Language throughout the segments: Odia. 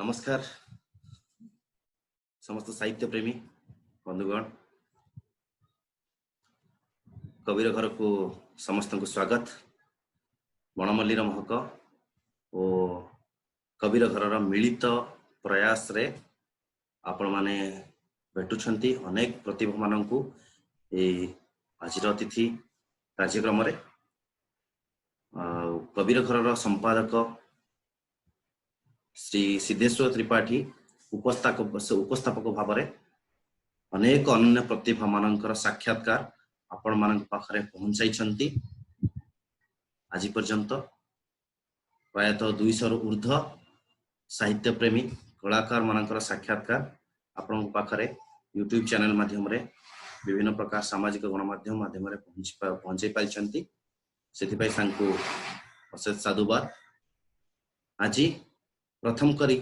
ନମସ୍କାର ସମସ୍ତ ସାହିତ୍ୟ ପ୍ରେମୀ ବନ୍ଧୁଗଣ, କବିର ଘରକୁ ସମସ୍ତଙ୍କୁ ସ୍ୱାଗତ। ବଣମଲ୍ଲୀର ମହକ ଓ କବିର ଘରର ମିଳିତ ପ୍ରୟାସରେ ଆପଣମାନେ ଭେଟୁଛନ୍ତି ଅନେକ ପ୍ରତିଭାମାନଙ୍କୁ ଏଇ ଆଜିର ଅତିଥି କାର୍ଯ୍ୟକ୍ରମରେ। ଆଉ କବିର ଘରର ସମ୍ପାଦକ ଶ୍ରୀ ସିଦ୍ଧେଶ୍ୱର ତ୍ରିପାଠୀ ଉପସ୍ଥାପକ ଭାବରେ ଅନେକ ଅନନ୍ୟ ପ୍ରତିଭା ମାନଙ୍କର ସାକ୍ଷାତକାର ଆପଣମାନଙ୍କ ପାଖରେ ପହଞ୍ଚାଇଛନ୍ତି। ଆଜି ପର୍ଯ୍ୟନ୍ତ ପ୍ରାୟତଃ 200ରୁ ଉର୍ଦ୍ଧ୍ୱ ସାହିତ୍ୟ ପ୍ରେମୀ କଳାକାର ମାନଙ୍କର ସାକ୍ଷାତକାର ଆପଣଙ୍କ ପାଖରେ ୟୁଟ୍ୟୁବ ଚ୍ୟାନେଲ ମାଧ୍ୟମରେ, ବିଭିନ୍ନ ପ୍ରକାର ସାମାଜିକ ଗଣମାଧ୍ୟମ ମାଧ୍ୟମରେ ପହଞ୍ଚେଇ ପାରିଛନ୍ତି। ସେଥିପାଇଁ ତାଙ୍କୁ ଅଶେଷ ସାଧୁବାଦ। ଆଜି ପ୍ରଥମ କରି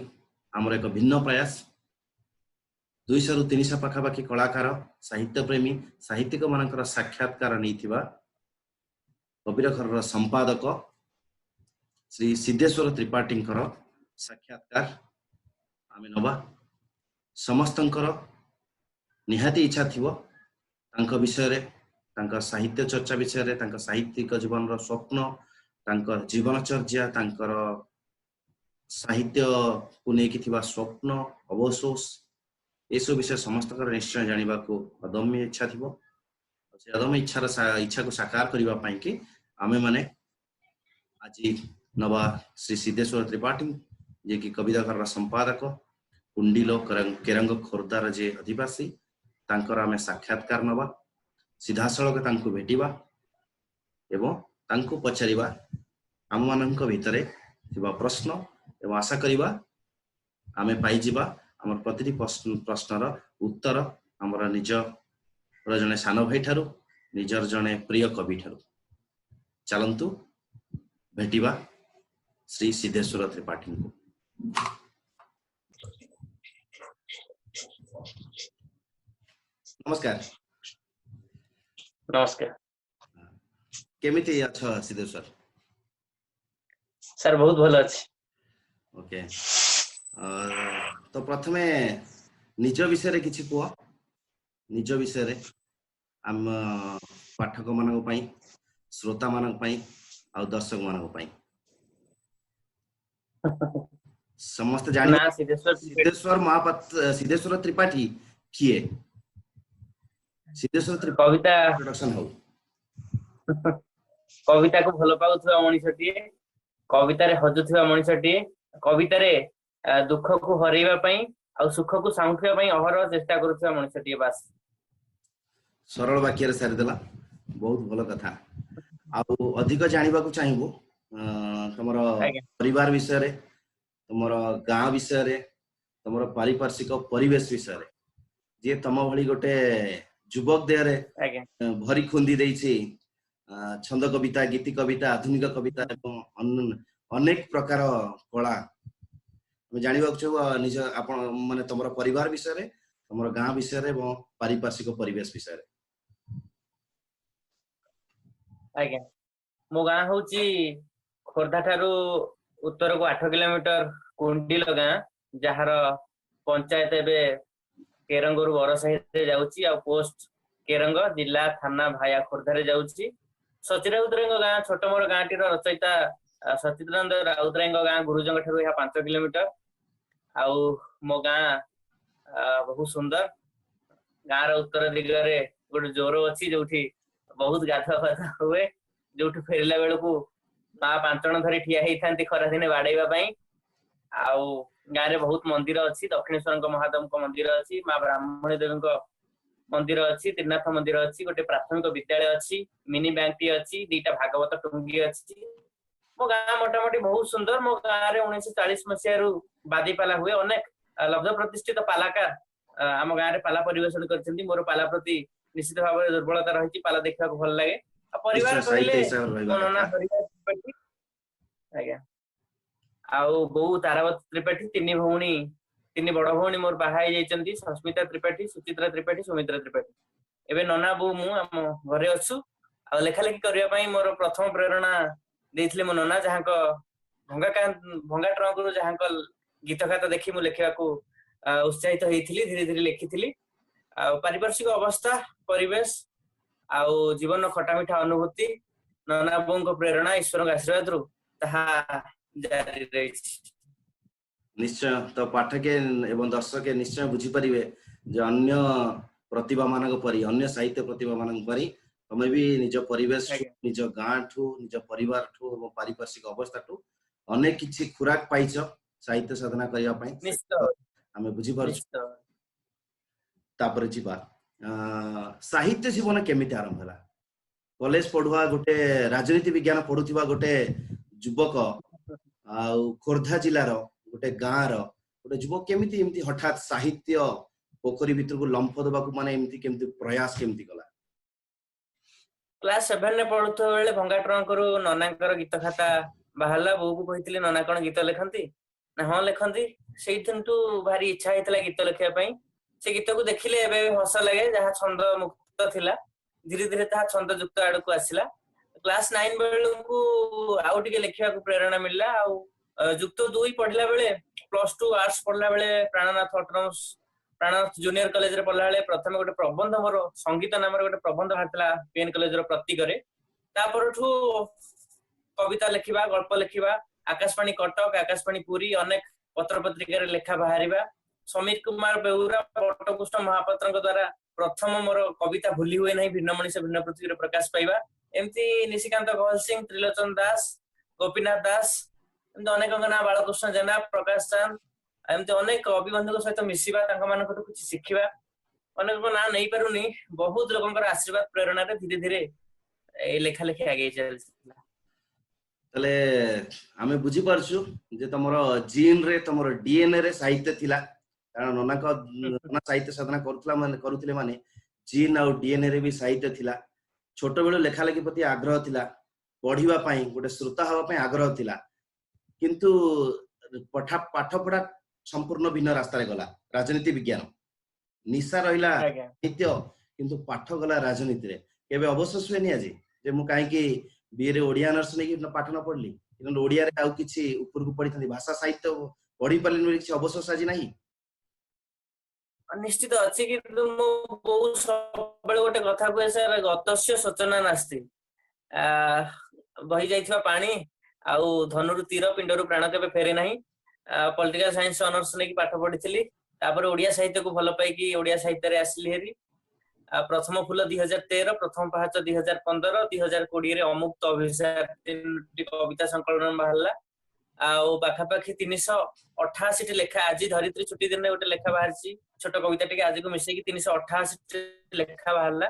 ଆମର ଏକ ଭିନ୍ନ ପ୍ରୟାସ, 200ରୁ 300 ପାଖାପାଖି କଳାକାର, ସାହିତ୍ୟ ପ୍ରେମୀ, ସାହିତ୍ୟିକ ମାନଙ୍କର ସାକ୍ଷାତକାର ନେଇଥିବା କବିର ଘରର ସମ୍ପାଦକ ଶ୍ରୀ ସିଦ୍ଧେଶ୍ୱର ତ୍ରିପାଠୀଙ୍କର ସାକ୍ଷାତକାର ଆମେ ନବା। ସମସ୍ତଙ୍କର ନିହାତି ଇଚ୍ଛା ଥିବ ତାଙ୍କ ବିଷୟରେ, ତାଙ୍କ ସାହିତ୍ୟ ଚର୍ଚ୍ଚା ବିଷୟରେ, ତାଙ୍କ ସାହିତ୍ୟିକ ଜୀବନର ସ୍ୱପ୍ନ, ତାଙ୍କ ଜୀବନଚର୍ଯ୍ୟା, ତାଙ୍କର ସାହିତ୍ୟକୁ ନେଇକି ଥିବା ସ୍ୱପ୍ନ, ଅବସୋସ, ଏସବୁ ବିଷୟ ସମସ୍ତଙ୍କର ନିଶ୍ଚୟ ଜାଣିବାକୁ ଅଦମ୍ୟ ଇଚ୍ଛା ଥିବ। ସେ ଅଦମ୍ୟ ଇଚ୍ଛାକୁ ସାକାର କରିବା ପାଇଁ କି ଆମେମାନେ ଆଜି ନବା ଶ୍ରୀ ସିଦ୍ଧେଶ୍ୱର ତ୍ରିପାଠୀ, ଯିଏକି କବିତା ଘରର ସମ୍ପାଦକ, କୁଣ୍ଡିଲ କେରଙ୍ଗ ଖୋର୍ଦ୍ଧାର ଯିଏ ଅଧିବାସୀ, ତାଙ୍କର ଆମେ ସାକ୍ଷାତକାର ନବା। ସିଧାସଳଖ ତାଙ୍କୁ ଭେଟିବା ଏବଂ ତାଙ୍କୁ ପଚାରିବା ଆମମାନଙ୍କ ଭିତରେ ଥିବା ପ୍ରଶ୍ନ, ଏବଂ ଆଶା କରିବା ଆମେ ପାଇଯିବା ଆମର ପ୍ରତିଟି ପ୍ରଶ୍ନର ଉତ୍ତର ଆମର ନିଜର ଜଣେ ସାନ ଭାଇ ଠାରୁ, ନିଜର ଜଣେ ପ୍ରିୟ କବି ଠାରୁ। ଚାଲନ୍ତୁ ଭେଟିବା ଶ୍ରୀ ସିଦ୍ଧେଶ୍ୱର ତ୍ରିପାଠୀଙ୍କୁ। ନମସ୍କାର। ନମସ୍କାର। କେମିତି ଅଛ ସିଦ୍ଧେଶ୍ୱର? ସାର୍ ବହୁତ ଭଲ ଅଛି। ଓକେ, ତ ପ୍ରଥମେ ନିଜ ବିଷୟରେ କିଛି କୁହ, ନିଜ ବିଷୟରେ ଆମ ପାଠକ ମାନଙ୍କ ପାଇଁ, ଶ୍ରୋତା ମାନଙ୍କ ପାଇଁ ଆଉ ଦର୍ଶକ ମାନଙ୍କ ପାଇଁ। ସମସ୍ତେ ଜାଣି ସିଦ୍ଧେଶ୍ୱର ମହାପାତ୍ର, ସିଦ୍ଧେଶ୍ୱର ତ୍ରିପାଠୀ କିଏ? ସିଦ୍ଧେଶ୍ୱର ତ୍ରିପାଠୀ କବିତା ଇଣ୍ଟ୍ରୋଡକ୍ସନ ହଉ। କବିତାକୁ ଭଲ ପାଉଥିବା ମଣିଷଟିଏ, କବିତାରେ ହଜୁଥିବା ମଣିଷଟିଏ, କବିତାରେ ଦୁଃଖକୁ ହରେଇବା ପାଇଁ ଆଉ ସୁଖକୁ ସାଉଁଟିବା ପାଇଁ ଅହରହ ଚେଷ୍ଟା କରୁଥିବା ମଣିଷଟିଏ। ବାସ୍। ସରଳ ବାକ୍ୟରେ ସାରିଦେଲା, ବହୁତ ଭଲ କଥା। ଆଉ ଅଧିକ ଜାଣିବାକୁ ଚାହିଁବୁ ତମର ପରିବାର ବିଷୟରେ, ତମର ଗାଁ ବିଷୟରେ, ତମର ପାରିପାର୍ଶ୍ୱିକ ପରିବେଶ ବିଷୟରେ, ଯିଏ ତମ ଭଳି ଗୋଟେ ଯୁବକ ଦେହରେ ଭରି ଖୁନ୍ଦି ଦେଇଛି ଛନ୍ଦ କବିତା, ଗୀତି କବିତା, ଆଧୁନିକ କବିତା ଏବଂ ଅନେକ ପ୍ରକାର କଳା। ଆମେ ଜାଣିବାକୁ ଚାହୁଁ ନିଜ ଆପଣ ମାନେ ତମର ପରିବାର ବିଷୟରେ, ତମର ଗାଁ ବିଷୟରେ ଏବଂ ପାରିପାର୍ଶ୍ୱିକ ପରିବେଶ ବିଷୟରେ। ଆଜ୍ଞା, ମୋ ଗାଁ ହଉଛି ଖୋର୍ଦ୍ଧା ଠାରୁ ଉତ୍ତରକୁ 8 କିଲୋମିଟର କୁଣ୍ଡିଲ ଗାଁ, ଯାହାର ପଞ୍ଚାୟତ ଏବେ କେରଙ୍ଗରୁ ବରସାହିରେ ଯାଉଛି ଆଉ ପୋଷ୍ଟ କେରଙ୍ଗ, ଜିଲ୍ଲା ଥାନା ଭାୟା ଖୋର୍ଦ୍ଧାରେ ଯାଉଛି। ସଚି ରାଉତରାୟଙ୍କ ଗାଁ, ଛୋଟ ମୋର ଗାଁଟିର ରଚୟିତା ସଚିଦାନନ୍ଦ ରାଉତରାୟଙ୍କ ଗାଁ ଗୁରୁଜଙ୍କ ଠାରୁ ଏହା 5 କିଲୋମିଟର। ଆଉ ମୋ ଗାଁ ବହୁତ ସୁନ୍ଦର। ଗାଁର ଉତ୍ତର ଦିଗରେ ଗୋଟେ ଜୋର ଅଛି, ଯୋଉଠି ବହୁତ ଗାଧୁଆ ପାଧୁଆ ହୁଏ, ଯୋଉଠି ଫେରିଲା ବେଳକୁ ମା ପାଞ୍ଚଣ ଧରି ଠିଆ ହେଇଥାନ୍ତି ଖରାଦିନେ ବାଡେଇବା ପାଇଁ। ଆଉ ଗାଁରେ ବହୁତ ମନ୍ଦିର ଅଛି, ଦକ୍ଷିଣେଶ୍ୱରଙ୍କ ମହାଦେବଙ୍କ ମନ୍ଦିର ଅଛି, ମା ବ୍ରାହ୍ମଣୀ ଦେବୀଙ୍କ ମନ୍ଦିର ଅଛି, ତ୍ରିନାଥ ମନ୍ଦିର ଅଛି, ଗୋଟେ ପ୍ରାଥମିକ ବିଦ୍ୟାଳୟ ଅଛି, ମିନି ବ୍ୟାଙ୍କ ଟି ଅଛି, 2ଟା ଭାଗବତ ଟୁଙ୍ଗି ଅଛି। ମୋ ଗାଁ ମୋଟାମୋଟି ବହୁତ ସୁନ୍ଦର। ମୋ ଗାଁରେ 1940 ମସିହାରୁ ବାଦିପାଲା ହୁଏ। ଅନେକ ଲବ୍ଧ ପ୍ରତିଷ୍ଠିତ ପାଲାକାର ଆମ ଗାଁରେ ପାଲା ପରିବେଷଣ କରିଛନ୍ତି। ମୋର ପାଲା ପ୍ରତି ନିଶ୍ଚିତ ଭାବରେ ଦୁର୍ବଳତା ରହିଛି, ପାଲା ଦେଖିବାକୁ ଭଲ ଲାଗେ। ଆଉ ପରିବାର କହିଲେ ମୋ ନନା ହରିହର ତ୍ରିପାଠୀ, ଆଜ୍ଞା, ଆଉ ବୋଉ ତାରାବତୀ ତ୍ରିପାଠୀ, 3 ଭଉଣୀ, 3 ବଡ ଭଉଣୀ ମୋର ବାହା ହେଇଯାଇଛନ୍ତି, ସସ୍ମିତା ତ୍ରିପାଠୀ, ସୁଚିତ୍ରା ତ୍ରିପାଠୀ, ସୁମିତ୍ରା ତ୍ରିପାଠୀ। ଏବେ ନନା ବୋଉ ମୁଁ ଆମ ଘରେ ଅଛୁ। ଆଉ ଲେଖାଲେଖି କରିବା ପାଇଁ ମୋର ପ୍ରଥମ ପ୍ରେରଣା ଦେଇଥିଲେ ମୋ ନନା, ଯାହାଙ୍କ ଭଙ୍ଗା ଟ୍ରଙ୍କରୁ ଯାହାଙ୍କ ଗୀତ ଖାତା ଦେଖି ମୁଁ ଲେଖିବାକୁ ଉତ୍ସାହିତ ହେଇଥିଲି, ଧୀରେ ଧୀରେ ଲେଖିଥିଲି। ଆଉ ପାରିପାର୍ଶ୍ୱିକ ଅବସ୍ଥା, ପରିବେଶ ଆଉ ଜୀବନର ଖଟା ମିଠା ଅନୁଭୂତି, ନନା ବୋଉଙ୍କ ପ୍ରେରଣା, ଈଶ୍ୱରଙ୍କ ଆଶୀର୍ବାଦରୁ ତାହା ଜାରି ରହିଛି। ନିଶ୍ଚୟ ତ ପାଠକେ ଏବଂ ଦର୍ଶକେ ନିଶ୍ଚୟ ବୁଝିପାରିବେ ଯେ ଅନ୍ୟ ପ୍ରତିଭା ମାନଙ୍କ ପରି, ଅନ୍ୟ ସାହିତ୍ୟ ପ୍ରତିଭା ମାନଙ୍କ ପରି ତମେ ବି ନିଜ ପରିବେଶ, ନିଜ ଗାଁଠୁ, ନିଜ ପରିବାରଠୁ ଏବଂ ପାରିପାର୍ଶ୍ୱିକ ଅବସ୍ଥାଠୁ ଅନେକ କିଛି ଖୁରାକ ପାଇଛ ସାହିତ୍ୟ ସାଧନା କରିବା ପାଇଁ, ଆମେ ବୁଝିପାରୁଛୁ। ତାପରେ ଯିବା, ସାହିତ୍ୟ ଜୀବନ କେମିତି ଆରମ୍ଭ ହେଲା? କଲେଜ ପଢୁଆ ଗୋଟେ, ରାଜନୀତି ବିଜ୍ଞାନ ପଢୁଥିବା ଗୋଟେ ଯୁବକ ଆଉ ଖୋର୍ଦ୍ଧା ଜିଲ୍ଲାର ଗୋଟେ ଗାଁର ଗୋଟେ ଯୁବକ କେମିତି ଏମିତି ହଠାତ୍ ସାହିତ୍ୟ ପୋଖରୀ ଭିତରକୁ ଲମ୍ଫ ଦବାକୁ ମାନେ ଏମିତି କେମିତି ପ୍ରୟାସ କେମିତି କଲା? କ୍ଲାସ 7 ରେ ପଢୁଥିବା ବେଳେ ଭଙ୍ଗା ଟ୍ରଙ୍କରୁ ନନାଙ୍କର ଗୀତ ଖାତା ବାହାରିଲା। ବୋଉକୁ କହିଥିଲି, ନନା କଣ ଗୀତ ଲେଖନ୍ତି? ନା ହଁ ଲେଖନ୍ତି। ସେଇଦିନଠୁ ଭାରି ଇଚ୍ଛା ହେଇଥିଲା ଗୀତ ଲେଖିବା ପାଇଁ। ସେ ଗୀତକୁ ଦେଖିଲେ ଏବେ ହସ ଲାଗେ, ଯାହା ଛନ୍ଦ ମୁକ୍ତ ଥିଲା, ଧୀରେ ଧୀରେ ତାହା ଛନ୍ଦ ଯୁକ୍ତ ଆଡକୁ ଆସିଲା। କ୍ଲାସ 9 ବେଳକୁ ଆଉ ଟିକେ ଲେଖିବାକୁ ପ୍ରେରଣା ମିଳିଲା। ଆଉ ଯୁକ୍ତ 2 ପଢିଲା ବେଳେ, +2 ଆର୍ଟସ ପଢିଲା ବେଳେ, ପ୍ରାଣନାଥ ଅଟୋନମସ, ପ୍ରାଣନାଥ ଜୁନିୟର କଲେଜରେ ପଢିଲା ବେଳେ ପ୍ରଥମେ ଗୋଟେ ପ୍ରବନ୍ଧ, ମୋର ସଙ୍ଗୀତ ନାମରେ ଗୋଟେ ପ୍ରବନ୍ଧ ବାହାରିଥିଲା ପିଏନ କଲେଜର ପ୍ରତୀକରେ। ତା ପରଠୁ କବିତା ଲେଖିବା, ଗଳ୍ପ ଲେଖିବା, ଆକାଶବାଣୀ କଟକ, ଆକାଶବାଣୀ ପୁରୀ, ଅନେକ ପତ୍ର ପତ୍ରିକାରେ ଲେଖା ବାହାରିବା। ସମୀର କୁମାର ବେଉରା, ବଟକୃଷ୍ଣ ମହାପାତ୍ରଙ୍କ ଦ୍ଵାରା ପ୍ରଥମ ମୋର କବିତା ଭୁଲି ହୁଏ ନାହିଁ ଭିନ୍ନ ମଣିଷ ଭିନ୍ନ ପୃଥିବୀରେ ପ୍ରକାଶ ପାଇବା। ଏମିତି ନିଶିକାନ୍ତ ଗହଲ ସିଂ, ତ୍ରିଲୋଚନ ଦାସ, ଗୋପୀନାଥ ଦାସ, ଏମିତି ଅନେକଙ୍କ ନାଁ, ବାଳକୃଷ୍ଣ ଜେନା, ପ୍ରକାଶ ଚାନ୍ଦ, ଏମିତି ଅନେକ କବି ବନ୍ଧୁଙ୍କ ସହିତ ମିଶିବା, ତାଙ୍କ ମାନଙ୍କଠୁ କିଛି ଶିଖିବା, ଅନେକଙ୍କ ନାଁ ନେଇପାରୁନି, ବହୁତ ଲୋକଙ୍କର ଆଶୀର୍ବାଦ ପ୍ରେରଣାରେ ଧୀରେ ଧୀରେ ଏଇ ଲେଖା ଲେଖି ଆଗେଇ ଚାଲିଥିଲା। ତାହେଲେ ଆମେ ବୁଝିପାରୁଛୁ ଯେ ତମର ଜିନ୍ ରେ, ତମର ଡିଏନଏ ରେ ସାହିତ୍ୟ ଥିଲା। କାରଣ ନନାଙ୍କ ନନା ସାହିତ୍ୟ ସାଧନା କରୁଥିଲା ମାନେ, କରୁଥିଲେ ମାନେ ଜିନ୍ ଆଉ ଡିଏନଏ ରେ ବି ସାହିତ୍ୟ ଥିଲା। ଛୋଟବେଳୁ ଲେଖାଲେଖି ପ୍ରତି ଆଗ୍ରହ ଥିଲା, ପଢିବା ପାଇଁ ଗୋଟେ ଶ୍ରୋତା ହବା ପାଇଁ ଆଗ୍ରହ ଥିଲା, କିନ୍ତୁ ପାଠ ପଢା ସମ୍ପୂର୍ଣ୍ଣ ଭିନ୍ନ ରାସ୍ତାରେ ଗଲା। ରାଜନୀତି ବିଜ୍ଞାନ ନିଶା ରହିଲା ସାହିତ୍ୟ, କିନ୍ତୁ ପାଠ ଗଲା ରାଜନୀତିରେ। କେବେ ଅବଶୋଷ ହୁଏନି ଆଜି ଯେ ମୁଁ କାହିଁକି ବିଏ ରେ ଓଡିଆ ଅନର୍ସ ନେଇକି ପାଠ ନ ପଢିଲି, କିନ୍ତୁ ଓଡିଆରେ ଆଉ କିଛି ଉପରକୁ ପଢିଥାନ୍ତି, ଭାଷା ସାହିତ୍ୟ ପଢି ପାରିଲିନି ବୋଲି କିଛି ଅବଶୋଷ ଆଜି ନାହିଁ? ନିଶ୍ଚିତ ଅଛି, କିନ୍ତୁ ମୁଁ ବୋଉ ସବୁବେଳେ ଗୋଟେ କଥା କୁହେ ସାର୍, ଗତସ୍ୟ ଶୋଚନା ନାସ୍ତି। ବହି ଯାଇଥିବା ପାଣି ଆଉ ଧନୁରୁ ତୀର, ପିଣ୍ଡରୁ ପ୍ରାଣ କେବେ ଫେରେ ନାହିଁ। ପଲିଟିକାଲ ସାଇନ୍ସ ଅନର୍ସ ନେଇକି ପାଠ ପଢିଥିଲି, ତାପରେ ଓଡିଆ ସାହିତ୍ୟକୁ ଭଲ ପାଇକି ଓଡିଆ ସାହିତ୍ୟରେ ଆସିଲି ହେରି। ପ୍ରଥମ ଫୁଲ 2013, ପ୍ରଥମ ପାହାଚ 2015, 2020ରେ ଅମୁକ୍ତ ଅଭିଶାପ 3ଟି କବିତା ସଂକଳନ ବାହାରିଲା। ଆଉ ପାଖାପାଖି 388ଟି ଲେଖା, ଆଜି ଧରିତ୍ରୀ ଛୁଟି ଦିନରେ ଗୋଟେ ଲେଖା ବାହାରିଛି, ଛୋଟ କବିତା ଟିକେ, ଆଜିକୁ ମିଶେଇକି 388ଟି ଲେଖା ବାହାରିଲା।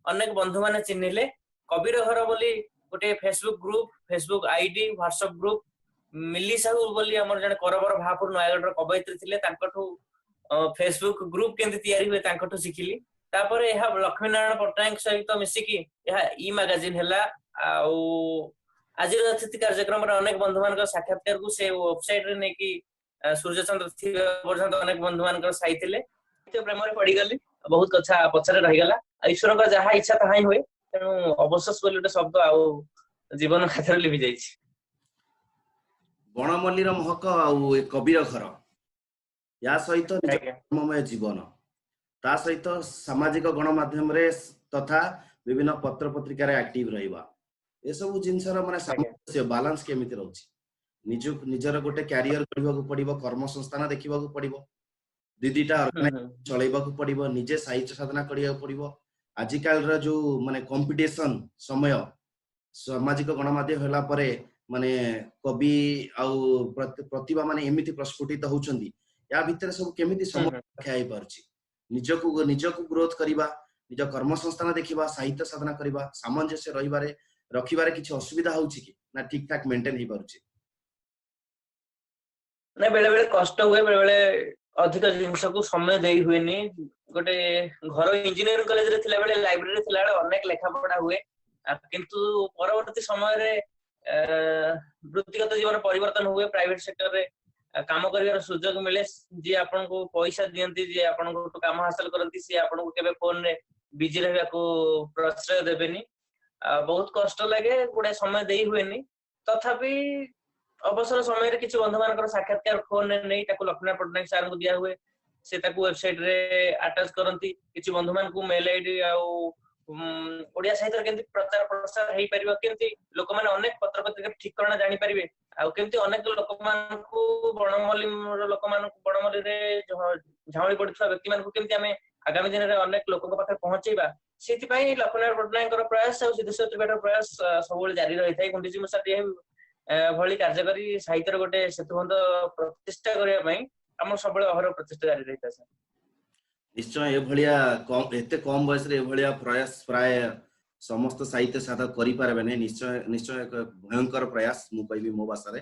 ଅନେକ ବନ୍ଧୁ ମାନେ ଚିହ୍ନିଲେ। କବିର ଘର ବୋଲି ଗୋଟେ Facebook group, Facebook ID, WhatsApp group, Mili Sahu ବୋଲି ଆମର ଜଣେ କରବର ଭାପୁର ନୟାଗଡ଼ର କବୟିତ୍ରୀ ଥିଲେ, ତାଙ୍କଠୁ ଫେସବୁକ୍ ଗ୍ରୁପ କେମିତି ତିଆରି ହୁଏ ତାଙ୍କଠୁ ଶିଖିଲି। ତାପରେ ଏହା ଲକ୍ଷ୍ମୀ ନାରାୟଣ ପଟ୍ଟନାୟକ ସହିତ ମିଶିକି ଏହା ଇ ମାଗାଜିନ ହେଲା। ଆଉ ଆଜିର ଅତିଥି କାର୍ଯ୍ୟକ୍ରମରେ ଅନେକ ବନ୍ଧୁ ମାନଙ୍କର ସାକ୍ଷାତକାରକୁ ସେ ୱେବସାଇଟ ରେ ନେଇକି ସୂର୍ଯ୍ୟଚନ୍ଦ୍ର ଥିବା ପର୍ଯ୍ୟନ୍ତ ଅନେକ ବନ୍ଧୁ ମାନଙ୍କର ସାଇ ଥିଲେ। ପ୍ରେମରେ ପଡିଗଲି, ବହୁତ କଥା ପଛରେ ରହିଗଲା। ଆଉ ଈଶ୍ୱରଙ୍କ ଯାହା ଇଚ୍ଛା ତାହା ହିଁ ହୁଏ, ତେଣୁ ଅବଶୋଷ ବୋଲି ଗୋଟେ ଶବ୍ଦ ଆଉ ଜୀବନ ଖାତାରେ ଲିଭି ଯାଇଛି। ବଣମଲ୍ଲୀର ମହକ ଆଉ ଏ କବିର ଘର, ୟା ସହିତ ନିଜ କର୍ମମୟ ଜୀବନ, ତା ସହିତ ସାମାଜିକ ଗଣମାଧ୍ୟମରେ ତଥା ବିଭିନ୍ନ ପତ୍ର ପତ୍ରିକାରେ ଆକ୍ଟିଭ ରହିବା, ଏସବୁ ଜିନିଷର ମାନେ ସାମଞ୍ଜସ୍ୟ ବାଲାନ୍ସ କେମିତି ରହୁଛି? ନିଜକୁ ନିଜର ଗୋଟେ କ୍ୟାରିୟର କରିବାକୁ ପଡିବ, କର୍ମ ସଂସ୍ଥାନ ଦେଖିବାକୁ ପଡିବ, ଦିଟା ଚଳେଇବାକୁ ପଡିବ, ନିଜେ ସାହିତ୍ୟ ସାଧନା କରିବାକୁ ପଡିବ। ଆଜିକାଲିର ଯୋଉ ମାନେ କମ୍ପିଟିସନ ସମୟ, ସାମାଜିକ ଗଣମାଧ୍ୟମ ହେଲା ପରେ ମାନେ କବି ଆଉ ପ୍ରତିଭା ମାନେ ଏମିତି ପ୍ରସ୍ଫୁଟିତ ହଉଛନ୍ତି, ୟା ଭିତରେ ସବୁ କେମିତି ସମୟ ରକ୍ଷା ହେଇପାରୁଛି? ନିଜକୁ ଗ୍ରୋଥ କରିବା, ନିଜ କର୍ମ ସଂସ୍ଥାନ ଦେଖିବା, ସାହିତ୍ୟ ସାଧନା କରିବା, ସାମଞ୍ଜସ୍ୟ ରହିବାରେ ରଖିବାରେ କିଛି ଅସୁବିଧା ହଉଛି କି ନା ଠିକ ଠାକ ମେଣ୍ଟେନ ହେଇପାରୁଛି? ନା, ବେଳେ ବେଳେ କଷ୍ଟ ହୁଏ, ବେଳେ ବେଳେ ଅଧିକ ଜିନିଷକୁ ସମୟ ଦେଇ ହୁଏନି। ଗୋଟେ ଘର ଇଞ୍ଜିନିୟରିଂ କଲେଜରେ ଥିଲାବେଳେ, ଲାଇବ୍ରେରୀରେ ଥିଲାବେଳେ ଅନେକ ଲେଖା ପଢା ହୁଏ, କିନ୍ତୁ ପରବର୍ତ୍ତୀ ସମୟରେ ବୃତ୍ତିଗତ ଜୀବନ ପରିବର୍ତ୍ତନ ହୁଏ, ପ୍ରାଇଭେଟ ସେକ୍ଟରରେ କାମ କରିବାର ସୁଯୋଗ ମିଳେ। ଯିଏ ଆପଣଙ୍କୁ ପଇସା ଦିଅନ୍ତି, ଯିଏ ଆପଣଙ୍କଠୁ କାମ ହାସଲ କରନ୍ତି, ସିଏ ଆପଣଙ୍କୁ କେବେ ଫୋନରେ ବିଜି ରହିବାକୁ ପ୍ରଶ୍ରୟ ଦେବେନି। ବହୁତ କଷ୍ଟ ଲାଗେ, ଗୁଡାଏ ସମୟ ଦେଇ ହୁଏନି, ତଥାପି ଅବସର ସମୟରେ କିଛି ବନ୍ଧୁ ମାନଙ୍କର ସାକ୍ଷାତକାର ଫୋନରେ ନେଇ ତାକୁ ଲକ୍ଷ୍ମୀନାରାୟଣ ପଟ୍ଟନାୟକ ସାରଙ୍କୁ ଦିଆ ହୁଏ। ସେ ତାକୁ ୱେବସାଇଟ ରେ ଆଟାଚ କରନ୍ତି। କିଛି ବନ୍ଧୁ ମାନଙ୍କୁ ମେଲ ଆଇଡି ଆଉ ଓଡିଆ ସାହିତ୍ୟରେ କେମିତି ପ୍ରଚାର ପ୍ରସାର ହେଇପାରିବ, କେମିତି ଲୋକମାନେ ଅନେକ ପତ୍ର ପତ୍ରିକାର ଠିକଣା ଜାଣିପାରିବେ, ଆଉ କେମିତି ଅନେକ ଲୋକମାନଙ୍କୁ ବଣମଲ୍ଲୀର ଲୋକମାନଙ୍କୁ ବଣମଲ୍ଲୀରେ ଝାଉଁଳି ପଡିଥିବା ବ୍ୟକ୍ତି ମାନଙ୍କୁ କେମିତି ଆମେ ଆଗାମୀ ଦିନରେ ଅନେକ ଲୋକଙ୍କ ପାଖରେ ପହଞ୍ଚେଇବା, ସେଥିପାଇଁ ଲକ୍ଷ୍ମୀନାରାୟଣ ପଟ୍ଟନାୟକଙ୍କର ପ୍ରୟାସ ଆଉ ସିଦ୍ଧେଶ୍ୱର ତ୍ରିପାଠୀର ପ୍ରୟାସ ସବୁବେଳେ ଜାରି ରହିଥାଏ। ଗୁଣ୍ଡିଚି ମୂଷା ଭଳି କାର୍ଯ୍ୟକାରୀ ସାହିତ୍ୟର ଗୋଟେ ସେତୁବନ୍ଧ ପ୍ରତିଷ୍ଠା କରିବା ପାଇଁ ଆମର ସବୁବେଳେ ଅହରହ ପ୍ରଚେଷ୍ଟା ଜାରି ରହିଥାଏ ସାର୍। ନିଶ୍ଚୟ ଏଭଳିଆ ଏତେ କମ ବୟସରେ ଏଭଳିଆ ପ୍ରୟାସ ପ୍ରାୟ ସମସ୍ତ ସାହିତ୍ୟ ସାଧକ କରିପାରିବେ ନାହିଁ। ନିଶ୍ଚୟ ନିଶ୍ଚୟ ଏକ ଭୟଙ୍କର ପ୍ରୟାସ ମୁଁ କହିବି ମୋ ଭାଷାରେ।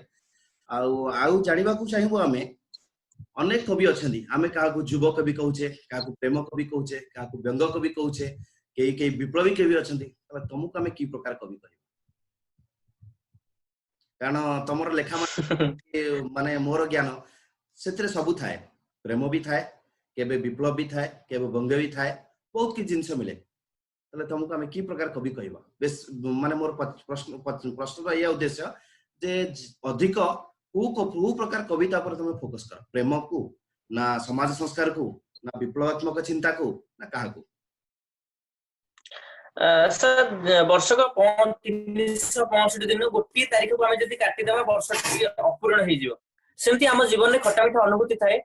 ଆଉ ଆଉ ଜାଣିବାକୁ ଚାହିଁବୁ, ଆମେ ଅନେକ କବି ଅଛନ୍ତି, ଆମେ କାହାକୁ ଯୁବ କବି କହୁଛେ, କାହାକୁ ପ୍ରେମ କବି କହୁଛେ, କାହାକୁ ବ୍ୟଙ୍ଗ କବି କହୁଛେ, କେହି କେହି ବିପ୍ଳବୀ କବି ଅଛନ୍ତି। ତାହେଲେ ତମକୁ ଆମେ କି ପ୍ରକାର କବି କହିବା? କାରଣ ତମର ଲେଖା ମାନେ ମୋର ଜ୍ଞାନ ସେଥିରେ ସବୁ ଥାଏ, ପ୍ରେମ ବି ଥାଏ, କେବେ ବିପ୍ଳବ ବି ଥାଏ, କେବେ ବ୍ୟଙ୍ଗ ବି ଥାଏ, ବହୁତ କିଛି ଜିନିଷ ମିଳେ। ତାହେଲେ ତମକୁ ଆମେ କି ପ୍ରକାର କବି କହିବା? ବେଶ ମାନେ ମୋର ପ୍ରଶ୍ନର ଏଇଆ ଉଦ୍ଦେଶ୍ୟ ଯେ ଅଧିକ କୋଉ କୋଉ ପ୍ରକାର କବିତା ଉପରେ ତମେ ଫୋକସ କର, ପ୍ରେମକୁ ନା ସମାଜ ସଂସ୍କାରକୁ ନା ବିପ୍ଳବାତ୍ମକ ଚିନ୍ତାକୁ ନା କାହାକୁ? ସାର୍, ବର୍ଷକ 365 ଦିନ ଗୋଟିଏ ତାରିଖକୁ ଆମେ ଯଦି କାଟିଦେବା, ବର୍ଷଟି ଅପୂରଣ ହେଇଯିବ। ସେମିତି ଆମ ଜୀବନରେ ଖଟା ମିଠା ଅନୁଭୂତି ଥାଏ,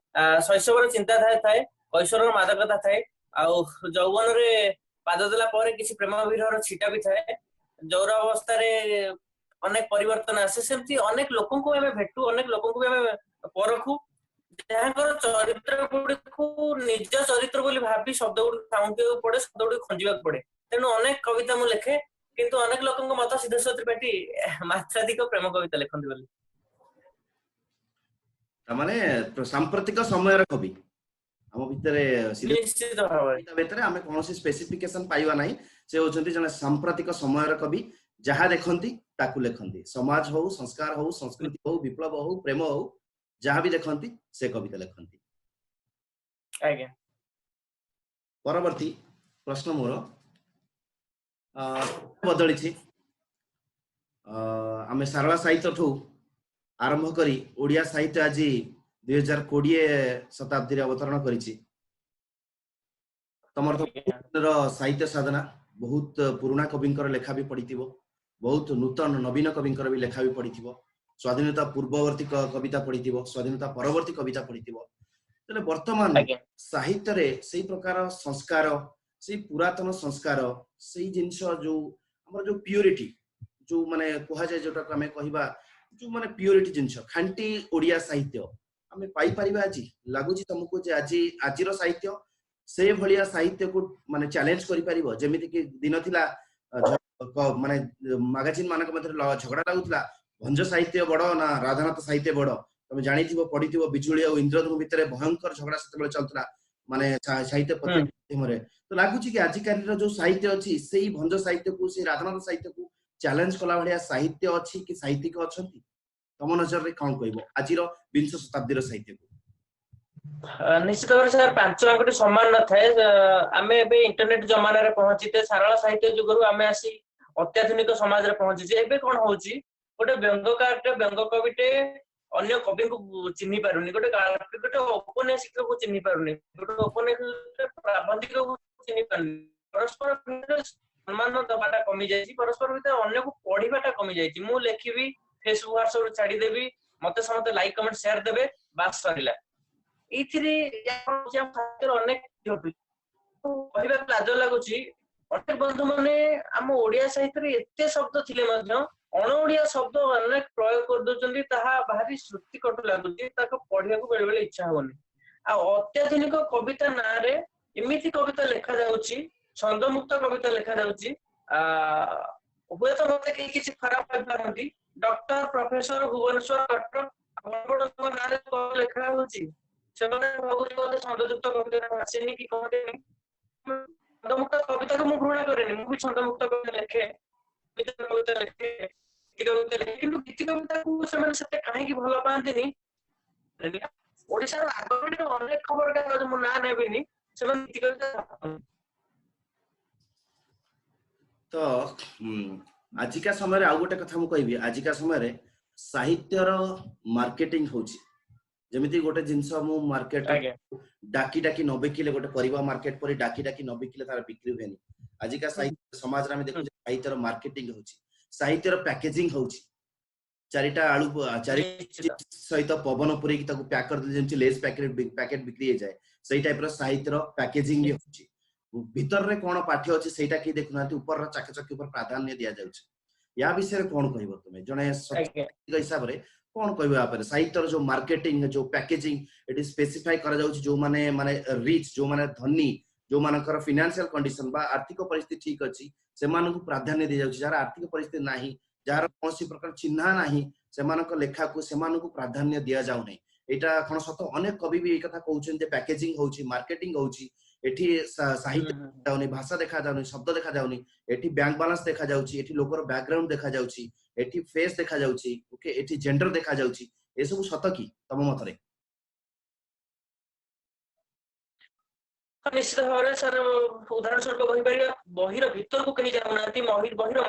ଶୈଶବର ଚିନ୍ତାଧାରା ଥାଏ, କୈଶୋରର ମାଦକତା ଥାଏ, ଆଉ ଯୌବନରେ ପାଦ ଦେଲା ପରେ କିଛି ପ୍ରେମ ବିରହର ଛିଟା ବି ଥାଏ। ଯୌର ଅବସ୍ଥାରେ ଅନେକ ପରିବର୍ତ୍ତନ ଆସେ। ସେମିତି ଅନେକ ଲୋକଙ୍କୁ ଆମେ ଭେଟୁ, ଅନେକ ଲୋକଙ୍କୁ ବି ଆମେ ପରଖୁ, ଯାହାଙ୍କର ଚରିତ୍ର ଗୁଡିକୁ ନିଜ ଚରିତ୍ର ବୋଲି ଭାବି ଶବ୍ଦ ଗୁଡିକୁ ସାଉଁଟିବାକୁ ପଡେ, ଶବ୍ଦ ଗୁଡିକୁ ଖଞ୍ଜିବାକୁ ପଡେ। ତେଣୁ ଅନେକ କବିତା ମୁଁ ଲେଖେ, କିନ୍ତୁ ଅନେକ ଲୋକଙ୍କ ମତ ସିଦ୍ଧେଶ୍ୱର ତ୍ରିପାଠୀ ମାତ୍ରାଧିକ ପ୍ରେମ କବିତା ଲେଖନ୍ତି ବୋଲି। ତାମାନେ ସାମ୍ପ୍ରତିକ ସମୟର କବି ଆମ ଭିତରେ ନିଶ୍ଚିତ ଭାବରେ ଭିତରେ ଆମେ କୌଣସି ସ୍ପେସିଫିକେସନ ପାଇବା ନାହିଁ। ସେ ହଉଛନ୍ତି ଜଣେ ସାମ୍ପ୍ରତିକ ସମୟର କବି, ଯାହା ଦେଖନ୍ତି ତାକୁ ଲେଖନ୍ତି। ସମାଜ ହଉ, ସଂସ୍କାର ହଉ, ସଂସ୍କୃତି ହଉ, ବିପ୍ଳବ ହଉ, ପ୍ରେମ ହଉ, ଯାହା ବି ଦେଖନ୍ତି ସେ କବିତା ଲେଖନ୍ତି। ଆଜ୍ଞା। ପରବର୍ତ୍ତୀ ପ୍ରଶ୍ନ ମୋର, ବଦଳିଛି, ଆମେ ସାରଳା ସାହିତ୍ୟଠୁ ଆରମ୍ଭ କରି ଓଡ଼ିଆ ସାହିତ୍ୟ ଆଜି 2020 ଶତାବ୍ଦୀରେ ଅବତରଣ କରିଛି। ତମର ତ ସାହିତ୍ୟ ସାଧନା ବହୁତ ପୁରୁଣା କବିଙ୍କର ଲେଖା ବି ପଢିଥିବ, ବହୁତ ନୂତନ ନବୀନ କବିଙ୍କର ବି ଲେଖା ବି ପଢିଥିବ, ସ୍ୱାଧୀନତା ପୂର୍ବବର୍ତ୍ତୀ କବିତା ପଢିଥିବ, ସ୍ୱାଧୀନତା ପରବର୍ତ୍ତୀ କବିତା ପଢିଥିବ। ତାହେଲେ ବର୍ତ୍ତମାନ ସାହିତ୍ୟରେ ସେଇ ପ୍ରକାର ସଂସ୍କାର, ସେଇ ପୁରାତନ ସଂସ୍କାର, ସେଇ ଜିନିଷ ଯୋଉ ଆମର ଯୋଉ ପିଓରିଟି, ଯୋଉ ମାନେ କୁହାଯାଏ, ଯୋଉଟାକୁ ଆମେ କହିବା ଯୋଉ ମାନେ ପିଓରିଟି ଜିନିଷ, ଖାଣ୍ଟି ଓଡ଼ିଆ ସାହିତ୍ୟ ଆମେ ପାଇପାରିବା ଆଜି? ଲାଗୁଛି ତମକୁ ଯେ ଆଜିର ସାହିତ୍ୟ ସେ ଭଳିଆ ସାହିତ୍ୟକୁ ମାନେ ଚ୍ୟାଲେଞ୍ଜ କରିପାରିବ? ଯେମିତି କି ଦିନ ଥିଲା ମାନେ ମାଗାଜିନ ମାନଙ୍କ ମଧ୍ୟରେ ଝଗଡା ଲାଗୁଥିଲା, ଭଞ୍ଜ ସାହିତ୍ୟ ବଡ ନା ରାଧାନାଥ ସାହିତ୍ୟ ବଡ। ତମେ ଜାଣିଥିବ, ପଢିଥିବ, ବିଜୁଳି ଆଉ ଇନ୍ଦ୍ରଧନୁ ଭିତରେ ଭୟଙ୍କର ଝଗଡା ସେତେବେଳେ ଚାଲୁଥିଲା ମାନେ ସାହିତ୍ୟ ପତ୍ରିକା ମାଧ୍ୟମରେ। ତ ଲାଗୁଛି କି ଆଜିକାଲିର ଯୋଉ ସାହିତ୍ୟ ଅଛି ସେଇ ଭଞ୍ଜ ସାହିତ୍ୟକୁ, ସେଇ ରାଧାନାଥ ସାହିତ୍ୟକୁ ଚ୍ୟାଲେଞ୍ଜ କଲା ଭଳିଆ ସାହିତ୍ୟ ଅଛି କି ସାହିତ୍ୟିକ ଅଛନ୍ତି? ତମ ନଜରରେ କଣ କହିବ ଆଜିର ବିଂଶ ଶତାବ୍ଦୀର ସାହିତ୍ୟକୁ? ନିଶ୍ଚିତ ଭାବରେ ସାର୍, ପାଞ୍ଚ ଆଙ୍ଗୁଠି ସମାନ ନଥାଏ। ଆମେ ଏବେ ଇଣ୍ଟରନେଟ ଜମାନାରେ ପହଞ୍ଚିଛେ। ସାରଳା ସାହିତ୍ୟ ଯୁଗରୁ ଆମେ ଆସି ଅତ୍ୟାଧୁନିକ ସମାଜରେ ପହଞ୍ଚିଛେ। ଏବେ କଣ ହଉଛି, ଗୋଟେ ବ୍ୟଙ୍ଗକାରଟେ, ବ୍ୟଙ୍ଗ କବିଟେ ଅନ୍ୟ କବିଙ୍କୁ ଚିହ୍ନି ପାରୁନି, ଗୋଟେ ଗୋଟେ ଔପନ୍ୟାସିକକୁ ଚିହ୍ନି ପାରୁନି, ଗୋଟେ ଔପନ୍ୟାସିକ ପ୍ରାବନ୍ଧିକକୁ ଚିହ୍ନି ପାରୁନି। ପରସ୍ପର ଭିତରେ ସମ୍ମାନ ଦବାଟା କମି ଯାଇଛି, ପରସ୍ପର ଭିତରେ ଅନ୍ୟକୁ ପଢିବାଟା କମି ଯାଇଛି। ମୁଁ ଲେଖିବି, ଫେସବୁକ୍ ହ୍ୱାଟ୍ସଆପ ରେ ଛାଡିଦେବି, ମତେ ସମସ୍ତେ ଲାଇକ୍ କମେଣ୍ଟ ସେୟାର ଦେବେ, ବାସ୍ ସରିଲା। ଏଇଥିରେ ଅନେକ କହିବାକୁ ଲାଜ ଲାଗୁଛି, ଅନେକ ବନ୍ଧୁ ମାନେ ଆମ ଓଡିଆ ସାହିତ୍ୟରେ ଏତେ ଶବ୍ଦ ଥିଲେ ମଧ୍ୟ ଅଣ ଓଡିଆ ଶବ୍ଦ ଅନେକ ପ୍ରୟୋଗ କରିଦଉଛନ୍ତି। ତାହା ଭାରି ଶ୍ରୁତିକଟୁ ଲାଗୁଛି, ତାକୁ ପଢିବାକୁ ବେଳେ ବେଳେ ଇଚ୍ଛା ହଉନି। ଆଉ ଅତ୍ୟାଧୁନିକ କବିତା ନାଁରେ ଏମିତି କବିତା ଲେଖାଯାଉଛି, ଛନ୍ଦମୁକ୍ତ କବିତା ଲେଖାଯାଉଛି। ହୁଏତ ମତେ କେହି କିଛି ଖରାପ ଭାବିପାରନ୍ତି, ଡକ୍ଟର, ପ୍ରଫେସର, ଭୁବନେଶ୍ୱର, କଟକ ବଡ ବଡ ନାଁରେ ଲେଖା ହଉଛି, ସେମାନେ ଭାବୁଛନ୍ତି ବୋଧେ ଛନ୍ଦଯୁକ୍ତ କବିତା ଆସିନି କି କଣ। ଛନ୍ଦମୁକ୍ତ କବିତାକୁ ମୁଁ ଘୃଣା କରେନି, ମୁଁ ବି ଛନ୍ଦମୁକ୍ତ କବିତା ଲେଖେ, କବିତା ଲେଖେ, କବିତା ଲେଖେ, କିନ୍ତୁ ଗୀତି କବିତାକୁ ସେମାନେ ସେତେ କାହିଁକି ଭଲ ପାଆନ୍ତିନି? ଓଡିଶାର ଆଗରେ ଅନେକ ଖବରକାଗଜ, ମୁଁ ନାଁ ନେବିନି, ସେମାନେ ଗୀତି କବିତା। ତ ଆଜିକା ସମୟରେ ଆଉ ଗୋଟେ କଥା ମୁଁ କହିବି, ଆଜିକା ସମୟରେ ସାହିତ୍ୟର ମାର୍କେଟିଂ ହଉଛି। ଯେମିତି ଗୋଟେ ଜିନିଷ ମୁଁ ମାର୍କେଟ ଡାକି ଡାକି ନ ବିକିଲେ, ଗୋଟେ ପରିବା ମାର୍କେଟ ପରି ଡାକି ଡାକି ନ ବିକିଲେ ତାର ବିକ୍ରି ହୁଏନି। ଆଜିକା ସାହିତ୍ୟ ସମାଜରେ ଆମେ ଦେଖୁଛେ ସାହିତ୍ୟର ମାର୍କେଟିଂ ହଉଛି, ସାହିତ୍ୟର ପ୍ୟାକେଜିଂ ହଉଛି। ଚାରିଟା ଆଳୁ ଚାରି ସହିତ ପବନ ପୁରେଇକି ତାକୁ ପ୍ୟାକ୍ କରିଦେଲେ ଯେମିତି ଲେସ୍ ପ୍ୟାକେଟ ବିକ୍ରି ହେଇଯାଏ, ସେଇ ଟାଇପର ସାହିତ୍ୟର ପ୍ୟାକେଜିଂ ବି ହଉଛି। ଭିତରରେ କଣ ପାଠ୍ୟ ଅଛି ସେଇଟା କେହି ଦେଖୁନାହାନ୍ତି, ଉପରର ଚାକଚକ୍ୟ ଉପରେ ପ୍ରାଧାନ୍ୟ ଦିଆଯାଉଛି। ୟା ବିଷୟରେ କଣ କହିବ ତୁମେ ଜଣେ ହିସାବରେ, କଣ କହିବ ୟା ଉପରେ? ସାହିତ୍ୟର ଯୋଉ ମାର୍କେଟିଂ, ଯୋଉ ପ୍ୟାକେଜିଂ ଏଠି ସ୍ପେସିଫାଇ କରାଯାଉଛି, ଯୋଉମାନେ ମାନେ ରିଚ୍, ଯୋଉମାନେ ଧନୀ, ଯୋଉମାନଙ୍କର ଫିନାନ୍ସିଆଲ କଣ୍ଡିସନ ବା ଆର୍ଥିକ ପରିସ୍ଥିତି ଠିକ ଅଛି, ସେମାନଙ୍କୁ ପ୍ରାଧାନ୍ୟ ଦିଆଯାଉଛି। ଯାହାର ଆର୍ଥିକ ପରିସ୍ଥିତି ନାହିଁ, ଯାହାର କୌଣସି ପ୍ରକାର ଚିହ୍ନା ନାହିଁ, ସେମାନଙ୍କ ଲେଖାକୁ ସେମାନଙ୍କୁ ପ୍ରାଧାନ୍ୟ ଦିଆଯାଉ ନାହିଁ। ଏଇଟା କଣ ସତ? ଅନେକ କବି ବି ଏଇ କଥା କହୁଛନ୍ତି ଯେ ପ୍ୟାକେଜିଂ ହଉଛି, ମାର୍କେଟିଂ ହଉଛି, ଏଠି ସାହିତ୍ୟ ଦେଖାଯାଉନି, ଭାଷା ଦେଖାଯାଉନି, ଶବ୍ଦ ଦେଖାଯାଉନି, ଏଠି ବ୍ୟାଙ୍କ ବାଲାନ୍ସ ଦେଖାଯାଉଛି, ଏଠି ଲୋକର ବ୍ୟାକଗ୍ରାଉଣ୍ଡ ଦେଖାଯାଉଛି, ଏଠି ଫେସ୍ ଦେଖାଯାଉଛି, ଓକେ, ଏଠି ଜେଣ୍ଡର ଦେଖାଯାଉଛି। ଏସବୁ ସତ କି ତମ ମତରେ? ନିଶ୍ଚିତ ଭାବରେ ସାର୍, ଉଦାହରଣ ସ୍ୱରୂପ କହିପାରିବା ବହିର ଭିତରକୁ କେହି ଯାଉନାହାନ୍ତି। ବହିର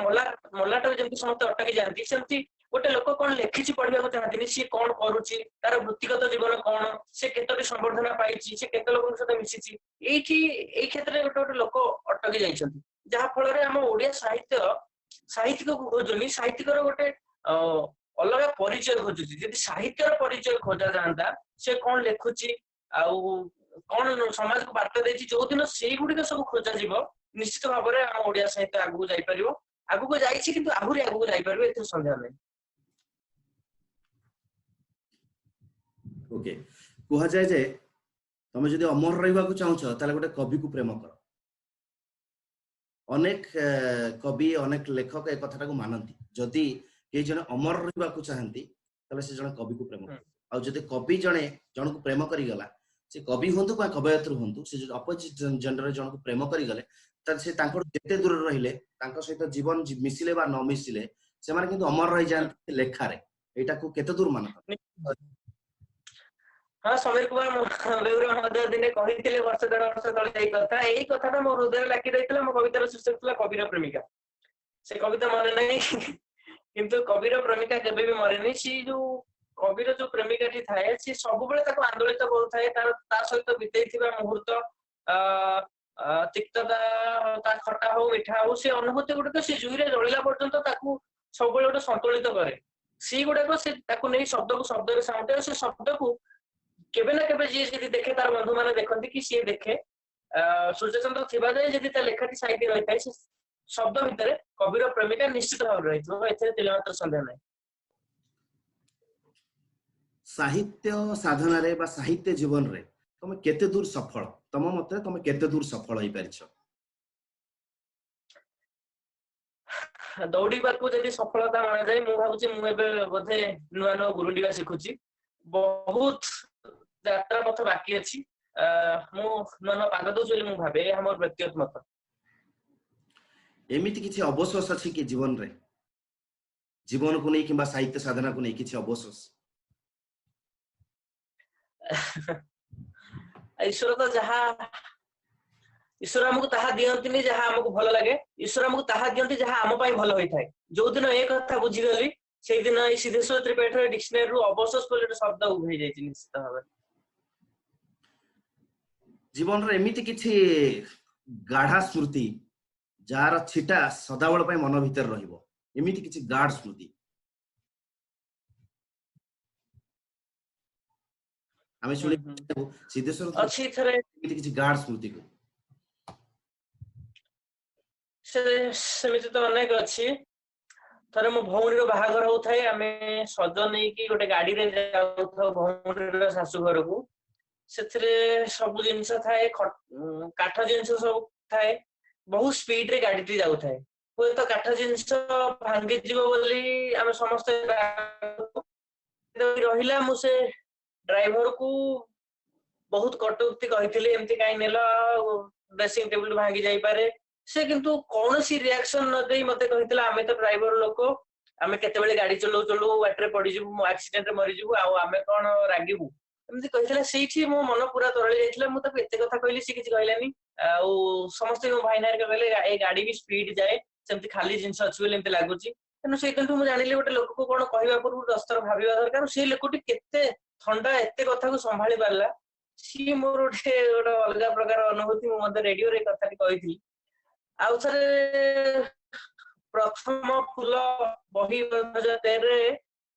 ମଲାଟରେ ଯେମିତି ସମସ୍ତେ ଅଟକି ଯାଆନ୍ତି, ସେମିତି ଗୋଟେ ଲୋକ କଣ ଲେଖିଛି ପଢିବାକୁ ଚାହାନ୍ତିନି। ସିଏ କଣ କରୁଛି, ତାର ବୃତ୍ତିଗତ ଜୀବନ କଣ, ସେ କେତୋଟି ସମ୍ବର୍ଦ୍ଧନା ପାଇଛି, ସେ କେତେ ଲୋକଙ୍କ ସହିତ ମିଶିଛି, ଏଇଠି ଏଇ କ୍ଷେତ୍ରରେ ଗୋଟେ ଗୋଟେ ଲୋକ ଅଟକି ଯାଇଛନ୍ତି। ଯାହା ଫଳରେ ଆମ ଓଡିଆ ସାହିତ୍ୟ ସାହିତ୍ୟିକକୁ ଖୋଜୁନି, ସାହିତ୍ୟିକର ଗୋଟେ ଅଲଗା ପରିଚୟ ଖୋଜୁଛି। ଯଦି ସାହିତ୍ୟର ପରିଚୟ ଖୋଜା ଯାଆନ୍ତା, ସେ କଣ ଲେଖୁଛି ଆଉ କଣ ସମାଜକୁ ବାର୍ତ୍ତା ଦେଇଛି, ଯୋଉଦିନ ସେଇଗୁଡିକ ସବୁ ଖୋଜାଯିବ, ନିଶ୍ଚିତ ଭାବରେ ଆମ ଓଡିଆ ସାହିତ୍ୟ ଆଗକୁ ଯାଇପାରିବ। ଆଗକୁ ଯାଇଛି, କିନ୍ତୁ ଆହୁରି ଆଗକୁ ଯାଇପାରିବ, ଏଥିରେ ସନ୍ଦେହ ନାହିଁ। ଓକେ, କୁହାଯାଏ ଯେ ତମେ ଯଦି ଅମର ରହିବାକୁ ଚାହୁଁଛ ତାହେଲେ ଗୋଟେ କବିକୁ ପ୍ରେମ କର। ଅନେକ କବି, ଅନେକ ଲେଖକ ଏ କଥାଟାକୁ ମାନନ୍ତି। ଯଦି କେହି ଜଣେ ଅମର ରହିବାକୁ ଚାହାନ୍ତି ତାହେଲେ ସେ ଜଣେ କବିକୁ ପ୍ରେମ କର। ଆଉ ଯଦି କବି ଜଣେ ଜଣକୁ ପ୍ରେମ କରିଗଲା, ସେ କବି ହୁଅନ୍ତୁ ବା କବୟତ୍ରୀ ହୁଅନ୍ତୁ, ସେ ଯଦି ଅପୋଜିଟ ଜେଣ୍ଡରରେ ଜଣକୁ ପ୍ରେମ କରିଗଲେ, ତାହେଲେ ସେ ତାଙ୍କଠୁ ଯେତେ ଦୂରରେ ରହିଲେ, ତାଙ୍କ ସହିତ ଜୀବନ ମିଶିଲେ ବା ନ ମିଶିଲେ, ସେମାନେ କିନ୍ତୁ ଅମର ରହିଯାଆନ୍ତି ଲେଖାରେ। ଏଇଟାକୁ କେତେ ଦୂର ମାନ? ହଁ, ସମୀର କୁମାର ବେଉରା ମହୋଦୟ ଦିନେ କହିଥିଲେ ବର୍ଷ ଦେଢ ବର୍ଷ ତଳେ ଏଇ କଥା। ଏଇ କଥାଟା ମୋ ହୃଦୟରେ ଲାଖି ରହିଥିଲା। ମୋ କବିତାର ଶୀର୍ଷକ ଥିଲା କବିର ପ୍ରେମିକା। ସେ କବିତା ମନେ ନାହିଁ, କିନ୍ତୁ କବିର ପ୍ରେମିକା କେବେ ବି ମରେନି। ସେ ଯୋଉ କବିର ଯୋଉ ପ୍ରେମିକାଟି ଥାଏ, ସିଏ ସବୁବେଳେ ତାକୁ ଆନ୍ଦୋଳିତ କରୁଥାଏ। ତାର ତା ସହିତ ବିତେଇଥିବା ମୁହୂର୍ତ୍ତ, ତିକ୍ତତା, ତା ଖଟା ହଉ ମିଠା ହଉ, ସେ ଅନୁଭୂତି ଗୁଡିକ ସେ ଜୁଇରେ ଜଳିଲା ପର୍ଯ୍ୟନ୍ତ ତାକୁ ସବୁବେଳେ ଗୋଟେ ସନ୍ତୁଳିତ କରେ। ସେଇଗୁଡାକ ସେ ତାକୁ ନେଇ ଶବ୍ଦକୁ ଶବ୍ଦରେ ସାଉଁଟେ। ସେ ଶବ୍ଦକୁ କେବେ ନା କେବେ ଯିଏ ଯଦି ଦେଖେ, ତାର ବନ୍ଧୁ ମାନେ ଦେଖନ୍ତି କି ସିଏ ଦେଖେ, ସୂର୍ଯ୍ୟଚନ୍ଦ୍ର ଥିବା ଯାଏ ଯଦି ତା ଲେଖାଟି ସାଇତି ରହିଥାଏ, ସେ ଶବ୍ଦ ଭିତରେ କବିର ପ୍ରେମିକା ନିଶ୍ଚିତ ଭାବରେ ରହିଥିବ, ଏଥିରେ ତିଳେ ମାତ୍ର ସନ୍ଦେହ ନାହିଁ। ସାହିତ୍ୟ ସାଧନାରେ ବା ସାହିତ୍ୟ ଜୀବନରେ ତମେ କେତେ ଦୂର ସଫଳ? ତମ ମତରେ ତମେ କେତେ ଦୂର ସଫଳ ହେଇପାରିଛ? ଦୌଡ଼ିବାକୁ ଯଦି ସଫଳତା ମଣାଯାଏ, ମୁଁ ଭାବୁଛି ମୁଁ ଏବେ ବୋଧେ ନୂଆ ନୂଆ ଗୁରୁଣ୍ଡିବା ଶିଖୁଛି। ବହୁତ ଯାତ୍ରା ପଥ ବାକି ଅଛି। ମୁଁ ନୂଆ ନୂଆ ପାଦ ଦଉଛି ବୋଲି ମୁଁ ଭାବେ। ଏହା ମୋର ବ୍ୟକ୍ତିଗତ ମତ। ଏମିତି କିଛି ଅବଶୋଷ ଅଛି କି ଜୀବନରେ, ଜୀବନକୁ ନେଇ କିମ୍ବା ସାହିତ୍ୟ ସାଧନାକୁ ନେଇ କିଛି ଅବଶୋଷ? ଈଶ୍ୱର ତ ଯାହା, ଈଶ୍ୱର ଆମକୁ ତାହା ଦିଅନ୍ତିନି ଯାହା ଆମକୁ ଭଲ ଲାଗେ, ଈଶ୍ୱର ଆମକୁ ତାହା ଦିଅନ୍ତି ଯାହା ଆମ ପାଇଁ ଭଲ ହୋଇଥାଏ। ଯୋଉଦିନ ଏ କଥା ବୁଝିଗଲି, ସେଇଦିନ ଏଇ ସିଦ୍ଧେଶ୍ୱର ତ୍ରିପାଠୀର ଡିକ୍ସନାରୀରୁ ଅବଶୋଷ ବୋଲି ଗୋଟେ ଶବ୍ଦ ଉଭେଇ ଯାଇଛି ନିଶ୍ଚିତ ଭାବରେ। ଜୀବନର ଏମିତି କିଛି ଗାଢା ସ୍ମୃତି ଯାହାର ଛିଟା ସଦାବେଳ ପାଇଁ ମନ ଭିତରେ ରହିବ, ଏମିତି କିଛି ଗାଢ ସ୍ମୃତି ଆମେ ଶୁଣି ସିଦ୍ଧେଶ୍ୱର ଅଛି ଥରେ ଏମିତି କିଛି ଗାଢ ସ୍ମୃତିକୁ? ସେମିତି ତ ଅନେକ ଅଛି। ଥରେ ମୋ ଭଉଣୀର ବାହାଘର ହଉଥାଏ, ଆମେ ସଜ ନେଇକି ଗୋଟେ ଗାଡିରେ ଯାଉଥାଉ ଭଉଣୀର ଶାଶୁ ଘରକୁ। ସେଥିରେ ସବୁ ଜିନିଷ ଥାଏ, କାଠ ଜିନିଷ ସବୁ ଥାଏ। ବହୁତ ସ୍ପିଡ ରେ ଗାଡିଟି ଯାଉଥାଏ। ହୁଏତ କାଠ ଜିନିଷ ଭାଙ୍ଗିଯିବ ବୋଲି ଆମେ ସମସ୍ତେ ରହିଲା। ମୁଁ ସେ ଡ୍ରାଇଭର କୁ ବହୁତ କଟୁକ୍ତି କହିଥିଲି, ଏମିତି କାହିଁ ନେଲ, ଡ୍ରେସିଂ ଟେବୁଲ ଭାଙ୍ଗି ଯାଇପାରେ। ସେ କିନ୍ତୁ କୌଣସି ରିଆକ୍ସନ ନ ଦେଇ ମତେ କହିଥିଲା, ଆମେ ତ ଡ୍ରାଇଭର ଲୋକ, ଆମେ କେତେବେଳେ ଗାଡି ଚଲଉ ଚଲଉ ବାଟରେ ପଡିଯିବୁ, ଆକ୍ସିଡେଣ୍ଟରେ ମରିଯିବୁ, ଆଉ ଆମେ କଣ ରାଗିବୁ, ଏମିତି କହିଥିଲା। ସେଇଠି ମୋ ମନ ପୁରା ତରଳି ଯାଇଥିଲା। ମୁଁ ତାକୁ ଏତେ କଥା କହିଲି, ସେ କିଛି କହିଲାନି। ଆଉ ସମସ୍ତେ ମୋ ଭାଇନା ହେରିକା କହିଲେ, ଏ ଗାଡି ବି ସ୍ପିଡ ଯାଏ, ସେମିତି ଖାଲି ଜିନିଷ ଅଛି ବୋଲି ଏମିତି ଲାଗୁଛି। ତେଣୁ ସେଇ ଦିନଠୁ ମୁଁ ଜାଣିଲି ଗୋଟେ ଲୋକକୁ କଣ କହିବା ପୂର୍ବରୁ 10 ଥର ଭାବିବା ଦରକାର। ସେଇ ଲୋକଟି କେତେ ଥଣ୍ଡା, ଏତେ କଥାକୁ ସମ୍ଭାଳି ପାରିଲା, ସିଏ ମୋର ଗୋଟେ ଗୋଟେ ଅଲଗା ପ୍ରକାର ଅନୁଭୂତି। ମୁଁ ମଧ୍ୟ ରେଡିଓରେ ଏ କଥାଟି କହିଥିଲି। ଆଉ ଥରେ ପ୍ରଥମ ଫୁଲ ବହି 2013ରେ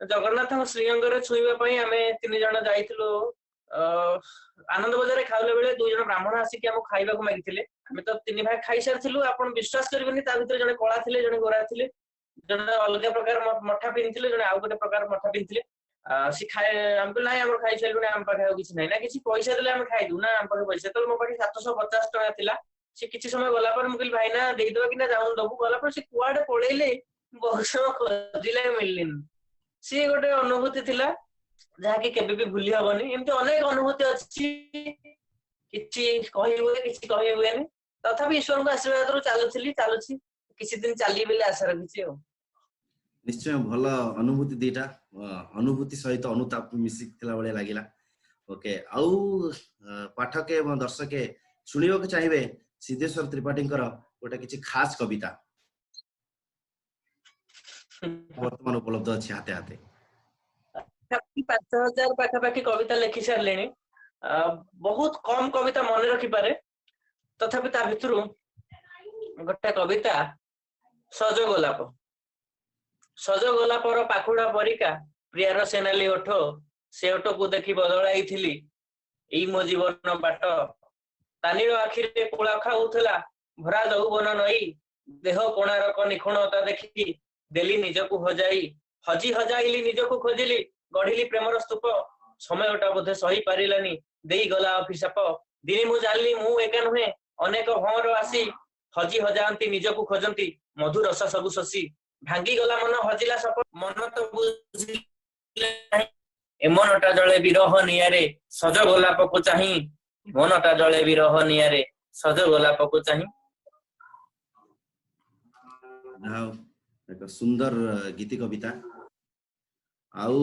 ଜଗନ୍ନାଥଙ୍କ ଶ୍ରୀଅଙ୍ଗରେ ଛୁଇଁବା ପାଇଁ ଆମେ 3 ଜଣ ଯାଇଥିଲୁ। ଆନନ୍ଦ ବଜାରରେ ଖାଇଲା ବେଳେ 2 ଜଣ ବ୍ରାହ୍ମଣ ଆସିକି ଆମକୁ ଖାଇବାକୁ ମାଗିଥିଲେ। ଆମେ ତ 3 ଭାଗ ଖାଇସାରିଥିଲୁ। ଆପଣ ବିଶ୍ୱାସ କରିବେନି, ତା ଭିତରେ ଜଣେ କଳା ଥିଲେ, ଜଣେ ଗୋରା ଥିଲେ, ଜଣେ ଅଲଗା ପ୍ରକାର ମଠା ପିନ୍ଧିଥିଲେ, ଜଣେ ଆଉ ଗୋଟେ ପ୍ରକାର ମଠା ପିନ୍ଧିଥିଲେ। ସେ ଖାଏ, ଆମେ କହିଲୁ ନାଇଁ ଆମର ଖାଇସାରିଲୁଣି, ଆମ ପାଖରେ ଆଉ କିଛି ନାହିଁ, ନା କିଛି ପଇସା ଦେଲେ ଆମେ ଖାଇଦବୁ, ନା ଆମ ପାଖରେ ପଇସା। ସେତେବେଳେ ମୋ ପାଖରେ 750 ଟଙ୍କା ଥିଲା। ସେ କିଛି ସମୟ ଗଲା ପରେ ମୁଁ କହିଲି ଭାଇନା ଦେଇଦବା କି ନା ଯାଉନ ଦବୁ। ଗଲା ପରେ ସେ କୁଆଡେ ପଳେଇଲେ, ବହୁତ ସମୟ ଖୋଜିଲେ ମିଳିଲେନି। ସିଏ ଗୋଟେ ଅନୁଭୂତି ଥିଲା ଯାହାକି କେବେ ବି ଭୁଲି ହବନି। ଏମିତି ଅନେକ ଅନୁଭୂତି ଅଛି, କିଛି କହି ହୁଏ, କିଛି କହି ହୁଏନି। ତଥାପି ଈଶ୍ୱରଙ୍କ ଆଶୀର୍ବାଦରୁ ଚାଲୁଥିଲି, ଚାଲୁଛି, କିଛି ଦିନ ଚାଲିବି ବୋଲି ଆଶା ରଖିଛି। ଆଉ ନିଶ୍ଚୟ ଭଲ ଅନୁଭୂତି ଦିଟା, ଅନୁଭୂତି ସହିତ ଅନୁତାପ ମିଶିଥିଲା ଭଳିଆ ଲାଗିଲା। ଓକେ, ଆଉ ପାଠକେ ଏବଂ ଦର୍ଶକେ ଶୁଣିବାକୁ ଚାହିଁବେ ସିଦ୍ଧେଶ୍ୱର ତ୍ରିପାଠୀଙ୍କର ଗୋଟେ କିଛି ଖାସ କବିତା ବର୍ତ୍ତମାନ ଉପଲବ୍ଧ ଅଛି ହାତେ ହାତେ। 5000 ପାଖାପାଖି କବିତା ଲେଖି ସାରିଲିଣି। ବହୁତ କମ କବିତା ମନେ ରଖିପାରେ, ତଥାପି ତା ଭିତରୁ ଗୋଟେ କବିତା ସଜ ଗୋଲାପ। ସଜ ଗୋଲାପର ପାଖୁଡ଼ା ପରିକା ପ୍ରିୟାର ସେନାଲି ଓଠ, ସେ ଓଠକୁ ଦେଖି ବଦଳାଇଥିଲି ଏଇ ମୋ ଜୀବନ ବାଟ। ତା ନୀଳ ଆଖିରେ କୋଳା ଖାଉଥିଲା ଭରା ଯୌବନ ନଈ, ଦେହ କୋଣାରକ ନିଖୁଣତା ଦେଖି ଦେଲି ନିଜକୁ ହଜାଇ। ହଜି ହଜାଇଲି ନିଜକୁ ଖୋଜିଲି, ଗଢିଲି ପ୍ରେମର ସ୍ତୂପ। ସମୟଟା ବୋଧେ ସହି ପାରିଲାନି, ଦେଇଗଲା ଅଭିଶାପ। ଦିନେ ମୁଁ ଜାଣିଲି ମୁଁ ଏକା ନୁହେଁ, ଅନେକ ଭଅଁର ଆସି ହଜି ହଜାନ୍ତି ନିଜକୁ ଖୋଜନ୍ତି ମଧୁ ରସ ସବୁ ଶୋଷି। ଭାଙ୍ଗିଗଲା ମନ, ହଜିଲା ସପ, ମନ ତ ବୁଝିଲା ନାହିଁ। ଏ ମନଟା ଜଳେ ବିରହ ନିଆଁରେ ସଜ ଗୋଲାପକୁ ଚାହିଁ, ମନଟା ଜଳେ ବିରହ ନିଆଁରେ ସଜ ଗୋଲାପକୁ ଚାହିଁ। ଯାହା ହଉ, ଏକ ସୁନ୍ଦର ଗୀତି କବିତା। ଆଉ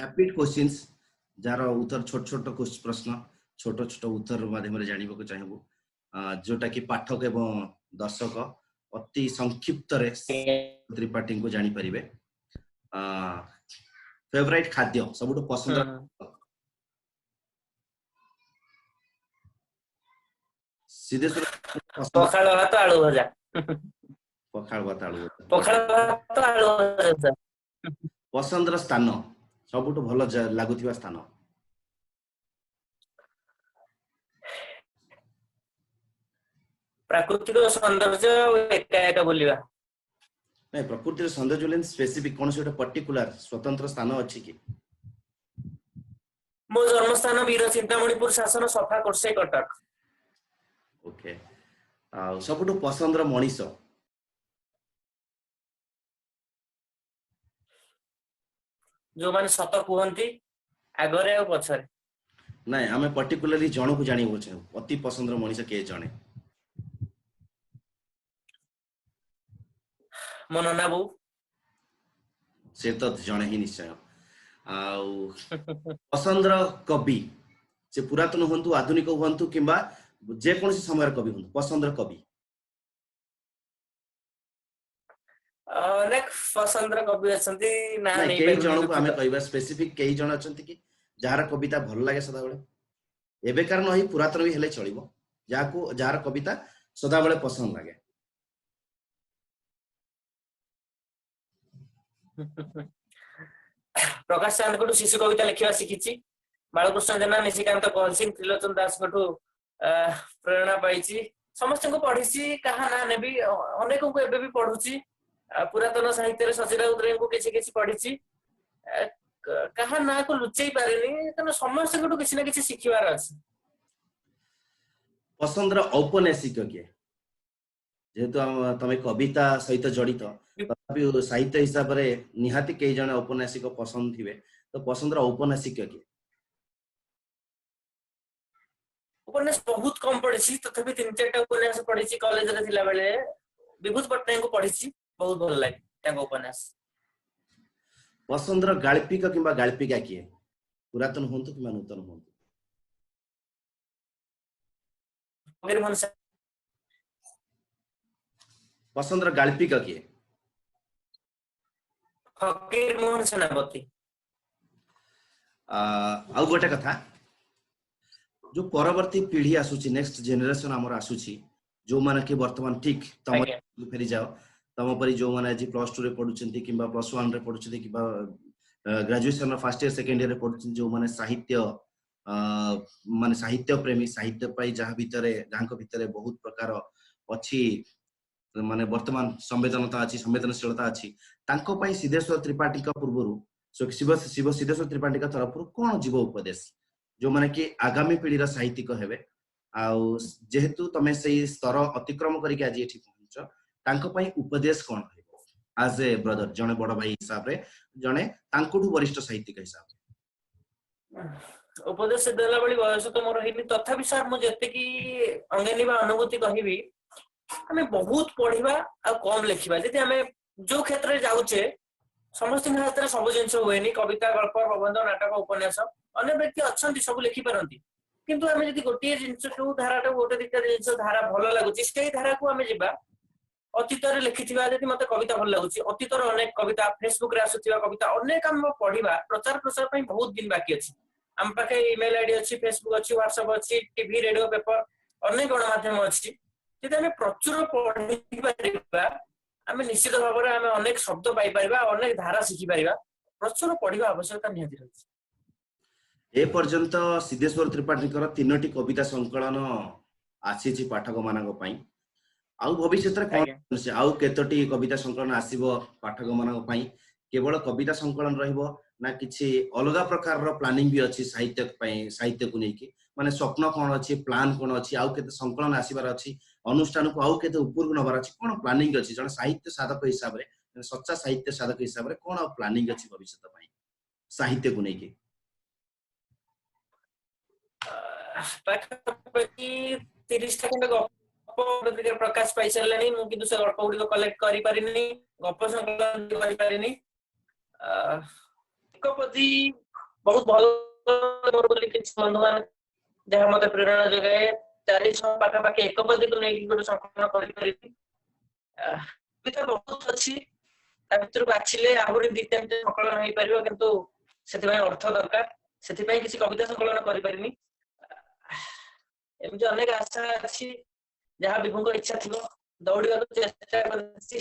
ରାପିଡ କ୍ୱେଶ୍ଚିନ୍ସ, ଯାହାର ଉତ୍ତର ଛୋଟ ଛୋଟ ପ୍ରଶ୍ନ, ଛୋଟ ଛୋଟ ଉତ୍ତର ମାଧ୍ୟମରେ ଜାଣିବାକୁ ଚାହିଁବୁ, ଯୋଉଟା କି ପାଠକ ଏବଂ ଦର୍ଶକ ଅତି ସଂକ୍ଷିପ୍ତରେ ତ୍ରିପାଠୀଙ୍କୁ ଜାଣିପାରିବେ। ଫେଭରାଇଟ ଖାଦ୍ୟ, ସବୁଠୁ ପସନ୍ଦ? ସିଦ୍ଧେଶ୍ୱର? ପଖାଳ ଭାତ ଆଳୁ ଭଜା। ପଖାଳ ଭାତ ଆଳୁ ଭଜା। ପଖାଳ ଭାତ ଆଳୁ ଭଜା। ପସନ୍ଦର ସ୍ଥାନ, ସବୁଠୁ ଭଲ ଲାଗୁଥିବା ସ୍ଥାନ? ପ୍ରାକୃତିକ ସୌନ୍ଦର୍ଯ୍ୟ ଆଉ ଏକା ଏକା ବୁଲିବା। ନାଇଁ, ପ୍ରକୃତିର ସୌନ୍ଦର୍ଯ୍ୟ ବୋଲି ସ୍ପେସିଫିକ କୌଣସି ଗୋଟେ ପର୍ଟିକୁଲାର ସ୍ୱତନ୍ତ୍ର ସ୍ଥାନ ଅଛି କି? ମୋ ଜନ୍ମସ୍ଥାନ ବୀର ଚିନ୍ତାମଣିପୁର ଶାସନ ସଫା କୋର୍ସେ କଟକ। ଓକେ, ଆଉ ସବୁଠୁ ପସନ୍ଦର ମଣିଷ? ଯୋଉମାନେ ସତ କୁହନ୍ତି ଆଗରେ ଆଉ ପଛରେ। ନାଇଁ, ଆମେ ପର୍ଟିକୁଲାରଲି ଜଣକୁ ଜାଣିବାକୁ ଚାହୁଁ, ଅତି ପସନ୍ଦର ମଣିଷ କିଏ ଜଣେ? ମୋ ନନା ବୋଉ। ସେ ତ ଜଣେ ହିଁ ନିଶ୍ଚୟ। ଆଉ ପସନ୍ଦର କବି, ସେ ପୁରାତନ ହୁଅନ୍ତୁ, ଆଧୁନିକ ହୁଅନ୍ତୁ କିମ୍ବା ଯେକୌଣସି ସମୟର କବି ହୁଅନ୍ତୁ, ପସନ୍ଦର କବି? ଅନେକ ପସନ୍ଦର କବି ଅଛନ୍ତି, ନା ନାଇଁ, ନେଇ କେହି ପାରିବିନି ଜଣକୁ ଆମେ ଦୁଃଖିତ। କହିବା ସ୍ପେସିଫିକ କେହି ଜଣ ଅଛନ୍ତି କି ଯାହାର କବିତା ଭଲ ଲାଗେ ସଦାବେଳେ, ଏବେକାର ନହେଇ ପୁରାତନ ବି ହେଲେ ଚଳିବ, ଯାହାର କବିତା ସଦାବେଳେ ପସନ୍ଦ ଲାଗେ? ପ୍ରକାଶ ଚାନ୍ଦଙ୍କଠୁ ଶିଶୁ କବିତା ଲେଖିବା ଶିଖିଛି। ବାଳକୃଷ୍ଣ ଜେନା, ନିଶିକାନ୍ତ କହଲସିଂ, ତ୍ରିଲୋଚନ ଦାସଙ୍କଠୁ ପ୍ରେରଣା ପାଇଛି। ସମସ୍ତଙ୍କୁ ପଢିଛି, କାହା ନାଁ ନେବି, ଅନେକଙ୍କୁ ଏବେ ବି ପଢୁଛି। ପୁରାତନ ସାହିତ୍ୟରେ ସଚି ରାଉତରାୟଙ୍କୁ କିଛି କିଛି ପଢିଛି। କାହା ନାଁକୁ ଲୁଚେଇ ପାରିନି, ତେଣୁ ସମସ୍ତଙ୍କଠୁ କିଛି ନା କିଛି ଶିଖିବାର ଅଛି। ପସନ୍ଦର ଔପନ୍ୟାସିକ କିଏ? ଯେହେତୁ ତମେ କବିତା ସହିତ ଜଡିତ, ତଥାପି ସାହିତ୍ୟ ହିସାବରେ ନିହାତି କେହି ଜଣେ ଔପନ୍ୟାସିକ ପସନ୍ଦ ଥିବେ, ତ ପସନ୍ଦର ଔପନ୍ୟାସିକ କିଏ? ଉପନ୍ୟାସ ବହୁତ କମ ପଢିଛି, ତଥାପି 3-4ଟା ଉପନ୍ୟାସ ପଢିଛି କଲେଜରେ ଥିଲା ବେଳେ। ବିଭୂତି ପଟ୍ଟନାୟକଙ୍କୁ ପଢିଛି, ବହୁତ ଭଲ ଲାଗେ ତାଙ୍କ ଉପନ୍ୟାସ। ପସନ୍ଦର ଗାଳ୍ପିକ କିମ୍ବା ଗାଳ୍ପିକା କିଏ, ପୁରାତନ ହୁଅନ୍ତୁ କିମ୍ବା ନୂତନ ହୁଅନ୍ତୁ? ଫକୀରମୋହନ ପସନ୍ଦର ଗାଳ୍ପିକ କିଏ? ଫକୀର ମୋହନ ସେନାପତି। ଆଉ ଗୋଟେ କଥା, ଯୋଉ ପରବର୍ତ୍ତୀ ପିଢି ଆସୁଛି, ନେକ୍ସଟ ଜେନେରେସନ ଆମର ଆସୁଛି, ଯୋଉମାନେ କି ବର୍ତ୍ତମାନ ଠିକ ତମ ଫେରିଯାଅ, ତମ ପରି ଯୋଉମାନେ ଆଜି ପ୍ଲସ 2 ରେ ପଢୁଛନ୍ତି କିମ୍ବା ପ୍ଲସ 1 ରେ ପଢୁଛନ୍ତି କିମ୍ବା ଗ୍ରାଜୁଏସନ ର ଫାର୍ଷ୍ଟ ଇୟର, ସେକେଣ୍ଡ ଇୟର ରେ ପଢୁଛନ୍ତି, ଯୋଉମାନେ ସାହିତ୍ୟ ମାନେ ସାହିତ୍ୟ ପ୍ରେମୀ, ସାହିତ୍ୟ ପାଇଁ ଯାହା ଭିତରେ, ଯାହାଙ୍କ ଭିତରେ ବହୁତ ପ୍ରକାର ଅଛି, ମାନେ ବର୍ତ୍ତମାନ ସମ୍ବେଦନତା ଅଛି, ସମ୍ବେଦନଶୀଳତା ଅଛି, ତାଙ୍କ ପାଇଁ ସିଦ୍ଧେଶ୍ୱର ତ୍ରିପାଠୀଙ୍କ ପୂର୍ବରୁ ଶିବ ଶିବ ସିଦ୍ଧେଶ୍ୱର ତ୍ରିପାଠୀଙ୍କ ତରଫରୁ କଣ ଯିବ ଉପଦେଶ, ଯୋଉମାନେ କି ଆଗାମୀ ପିଢିର ସାହିତ୍ୟିକ ହେବେ, ଆଉ ଯେହେତୁ ତମେ ସେଇ ସ୍ତର ଅତିକ୍ରମ କରିକି ଆଜି ଏଠି ପହଞ୍ଚ, ତାଙ୍କ ପାଇଁ ଉପଦେଶ କଣ ରହିବ ଆଜ ଏ ବ୍ରଦର, ଜଣେ ବଡ ଭାଇ ହିସାବରେ, ଜଣେ ତାଙ୍କଠୁ ବରିଷ୍ଠ ସାହିତ୍ୟିକ ହିସାବରେ? ଉପଦେଶ ଦେଲା ଭଳି ବୟସ ତ ମୋର ହେଇନି। ତଥାପି ସାର୍, ମୁଁ ଯେତିକି ଅଙ୍ଗେନିଭା ଅନୁଭୂତି କହିବି, ଆମେ ବହୁତ ପଢିବା ଆଉ କମ ଲେଖିବା। ଯଦି ଆମେ ଯୋଉ କ୍ଷେତ୍ରରେ ଯାଉଛେ, ସମସ୍ତଙ୍କ ହାତରେ ସବୁ ଜିନିଷ ହୁଏନି। କବିତା, ଗଳ୍ପ, ପ୍ରବନ୍ଧ, ନାଟକ, ଉପନ୍ୟାସ, ଅନେକ ବ୍ୟକ୍ତି ଅଛନ୍ତି ସବୁ ଲେଖିପାରନ୍ତି। କିନ୍ତୁ ଆମେ ଯଦି ଗୋଟିଏ ଜିନିଷ, ଯୋଉ ଧାରାଟାକୁ, ଗୋଟେ ଦିଟା ଜିନିଷ ଧାରା ଭଲ ଲାଗୁଛି, ସେଇ ଧାରାକୁ ଆମେ ଯିବା। ଅତୀତରେ ଲେଖିଥିବା, ଯଦି ମତେ କବିତା ଭଲ ଲାଗୁଛି, ଅତୀତର ଅନେକ କବିତା, ଫେସବୁକ ରେ ଆସୁଥିବା କବିତା ଅନେକ ଆମେ ପଢିବା। ପ୍ରଚାର ପ୍ରସାର ପାଇଁ ବହୁତ ଦିନ ବାକି ଅଛି। ଆମ ପାଖେ ଇମେଲ ଆଇଡି ଅଛି, ଫେସବୁକ ଅଛି, ହ୍ୱାଟ୍ସଆପ ଅଛି, ଟିଭି, ରେଡିଓ, ପେପର, ଅନେକ ଗଣମାଧ୍ୟମ ଅଛି। ଯଦି ଆମେ ପ୍ରଚୁର ପଢିପାରିବା, ଆମେ ନିଶ୍ଚିତ ଭାବରେ ଆମେ ଅନେକ ଶବ୍ଦ ପାଇପାରିବା, ଅନେକ ଧାରା ଶିଖିପାରିବା। ପ୍ରଚୁର ପଢିବା ଆବଶ୍ୟକତା ନିହାତି ରହିଛି। ଏ ପର୍ଯ୍ୟନ୍ତ ସିଦ୍ଧେଶ୍ୱର ତ୍ରିପାଠୀଙ୍କର ତିନୋଟି କବିତା ସଂକଳନ ଆସିଛି ପାଠକ ମାନଙ୍କ ପାଇଁ। ଆଉ ଭବିଷ୍ୟତରେ କଣ ଆଉ କେତୋଟି କବିତା ସଂକଳନ ଆସିବ ପାଠକ ମାନଙ୍କ ପାଇଁ? କେବଳ କବିତା ସଂକଳନ ରହିବ ନା କିଛି ଅଲଗା ପ୍ରକାରର ପ୍ଲାନିଂ ବି ଅଛି ସାହିତ୍ୟ ପାଇଁ, ସାହିତ୍ୟକୁ ନେଇକି? ମାନେ ସ୍ୱପ୍ନ କଣ ଅଛି, ପ୍ଲାନ କଣ ଅଛି, ଆଉ କେତେ ସଂକଳନ ଆସିବାର ଅଛି, ଅନୁଷ୍ଠାନକୁ ଆଉ କେତେ ଉପରକୁ ନବାର ଅଛି, କଣ ପ୍ଲାନିଂ ଅଛି? ଜଣେ ସାହିତ୍ୟ ସାଧକ ହିସାବରେ, ଜଣେ ସଚ୍ଚା ସାହିତ୍ୟ ସାଧକ ହିସାବରେ କଣ ଆଉ ପ୍ଲାନିଂ ଅଛି ଭବିଷ୍ୟତ ପାଇଁ ସାହିତ୍ୟକୁ ନେଇକି? ପାଖାପାଖି 30ଟା ଖଣ୍ଡେ ଗପ ପ୍ରକାଶ ପାଇସାରିଲାଣି। ମୁଁ କିନ୍ତୁ ସେ ଗଳ୍ପ ଗୁଡିକ କଲେକ୍ଟ କରିପାରିନି, ଗପ ସଂକଳନ କରିପାରିନି। ଏକପଦୀ ବହୁତ ଭଲ ମୋର ବୋଲି କିଛି ବନ୍ଧୁ ମାନେ, ଯାହା ମତେ ପ୍ରେରଣା ଯୋଗାଏ। 400 ପାଖାପାଖି ଏକପଦୀକୁ ନେଇକି ଗୋଟେ ସଂକଳନ କରିପାରିବି। କବିତା ବହୁତ ଅଛି, ତା ଭିତରୁ ବାଛିଲେ ଆହୁରି ଦି ତିନିଟା ସଂକଳନ ହେଇପାରିବ, କିନ୍ତୁ ସେଥିପାଇଁ ଅର୍ଥ ଦରକାର। ସେଥିପାଇଁ କିଛି କବିତା ସଂକଳନ କରିପାରିନି। ଏମିତି ଅନେକ ଆଶା ଅଛି, ଯାହା ବିଭୁଙ୍କ ଇଚ୍ଛା ଥିବ। ଦୌଡ଼ିବାକୁ ଚେଷ୍ଟା କରିଛି,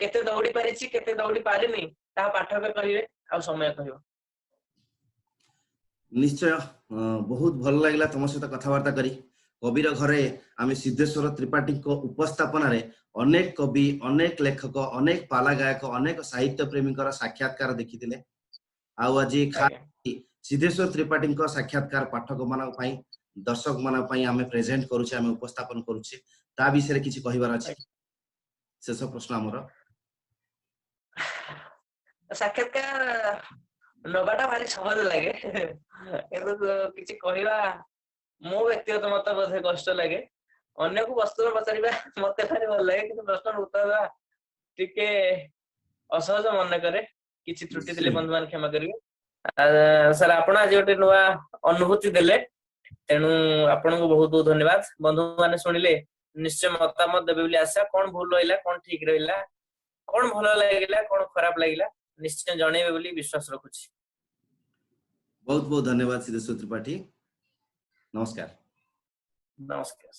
କେତେ ଦୌଡ଼ି ପାରିଛି, କେତେ ଦୌଡ଼ି ପାରିନି, ତାହା ପାଠକ କହିବେ ଆଉ ସମୟ କହିବ। ନିଶ୍ଚୟ, ବହୁତ ଭଲ ଲାଗିଲା ତମ ସହିତ କଥାବାର୍ତ୍ତା କରି। କବିର ଘରେ ଆମେ ସିଦ୍ଧେଶ୍ୱର ତ୍ରିପାଠୀଙ୍କ ଉପସ୍ଥାପନାରେ ଅନେକ କବି, ଅନେକ ଲେଖକ, ଅନେକ ପାଲା ଗାୟକ, ଅନେକ ସାହିତ୍ୟ ପ୍ରେମୀଙ୍କର ସାକ୍ଷାତକାର ଦେଖିଥିଲେ। ଆଉ ଆଜି ସିଦ୍ଧେଶ୍ୱର ତ୍ରିପାଠୀଙ୍କ ସାକ୍ଷାତକାର ପାଠକ ମାନଙ୍କ ପାଇଁ, ଦର୍ଶକ ମାନଙ୍କ ପାଇଁ ଆମେ ପ୍ରେଜେଣ୍ଟ କରୁଛେ, ଆମେ ଉପସ୍ଥାପନ କରୁଛେ। ତା ବିଷୟରେ କିଛି କହିବାର ଅଛି? ଶେଷ ପ୍ରଶ୍ନ ଆମର। ସାକ୍ଷାତକାର ନବାଟା ଭାରି ସହଜ ଲାଗେ, କିନ୍ତୁ କିଛି କହିବା ମୋ ବ୍ୟକ୍ତିଗତ ମତ ବୋଧେ କଷ୍ଟ ଲାଗେ। ଅନ୍ୟକୁ ପ୍ରଶ୍ନ ପଚାରିବା ମତେ ଭାରି ଭଲ ଲାଗେ, କିନ୍ତୁ ପ୍ରଶ୍ନର ଉତ୍ତର ଦେବା ଟିକେ ଅସହଜ ମନେ କରେ। କିଛି ତ୍ରୁଟି ଥିଲେ ବନ୍ଧୁମାନେ କ୍ଷମା କରିବେ। ସାର୍, ଆପଣ ଆଜି ଗୋଟେ ନୂଆ ଅନୁଭୂତି ଦେଲେ, ତେଣୁ ଆପଣଙ୍କୁ ବହୁତ ବହୁତ ଧନ୍ୟବାଦ। ବନ୍ଧୁ ମାନେ ଶୁଣିଲେ ନିଶ୍ଚୟ ମତାମତ ଦେବେ ବୋଲି ଆଶା। କଣ ଭୁଲ ରହିଲା, କଣ ଠିକ ରହିଲା, କଣ ଭଲ ଲାଗିଲା, କଣ ଖରାପ ଲାଗିଲା, ନିଶ୍ଚୟ ଜଣେଇବେ ବୋଲି ବିଶ୍ୱାସ ରଖୁଛି। ବହୁତ ବହୁତ ଧନ୍ୟବାଦ ସିଦ୍ଧେଶ୍ୱର ତ୍ରିପାଠୀ। ନମସ୍କାର। ନମସ୍କାର।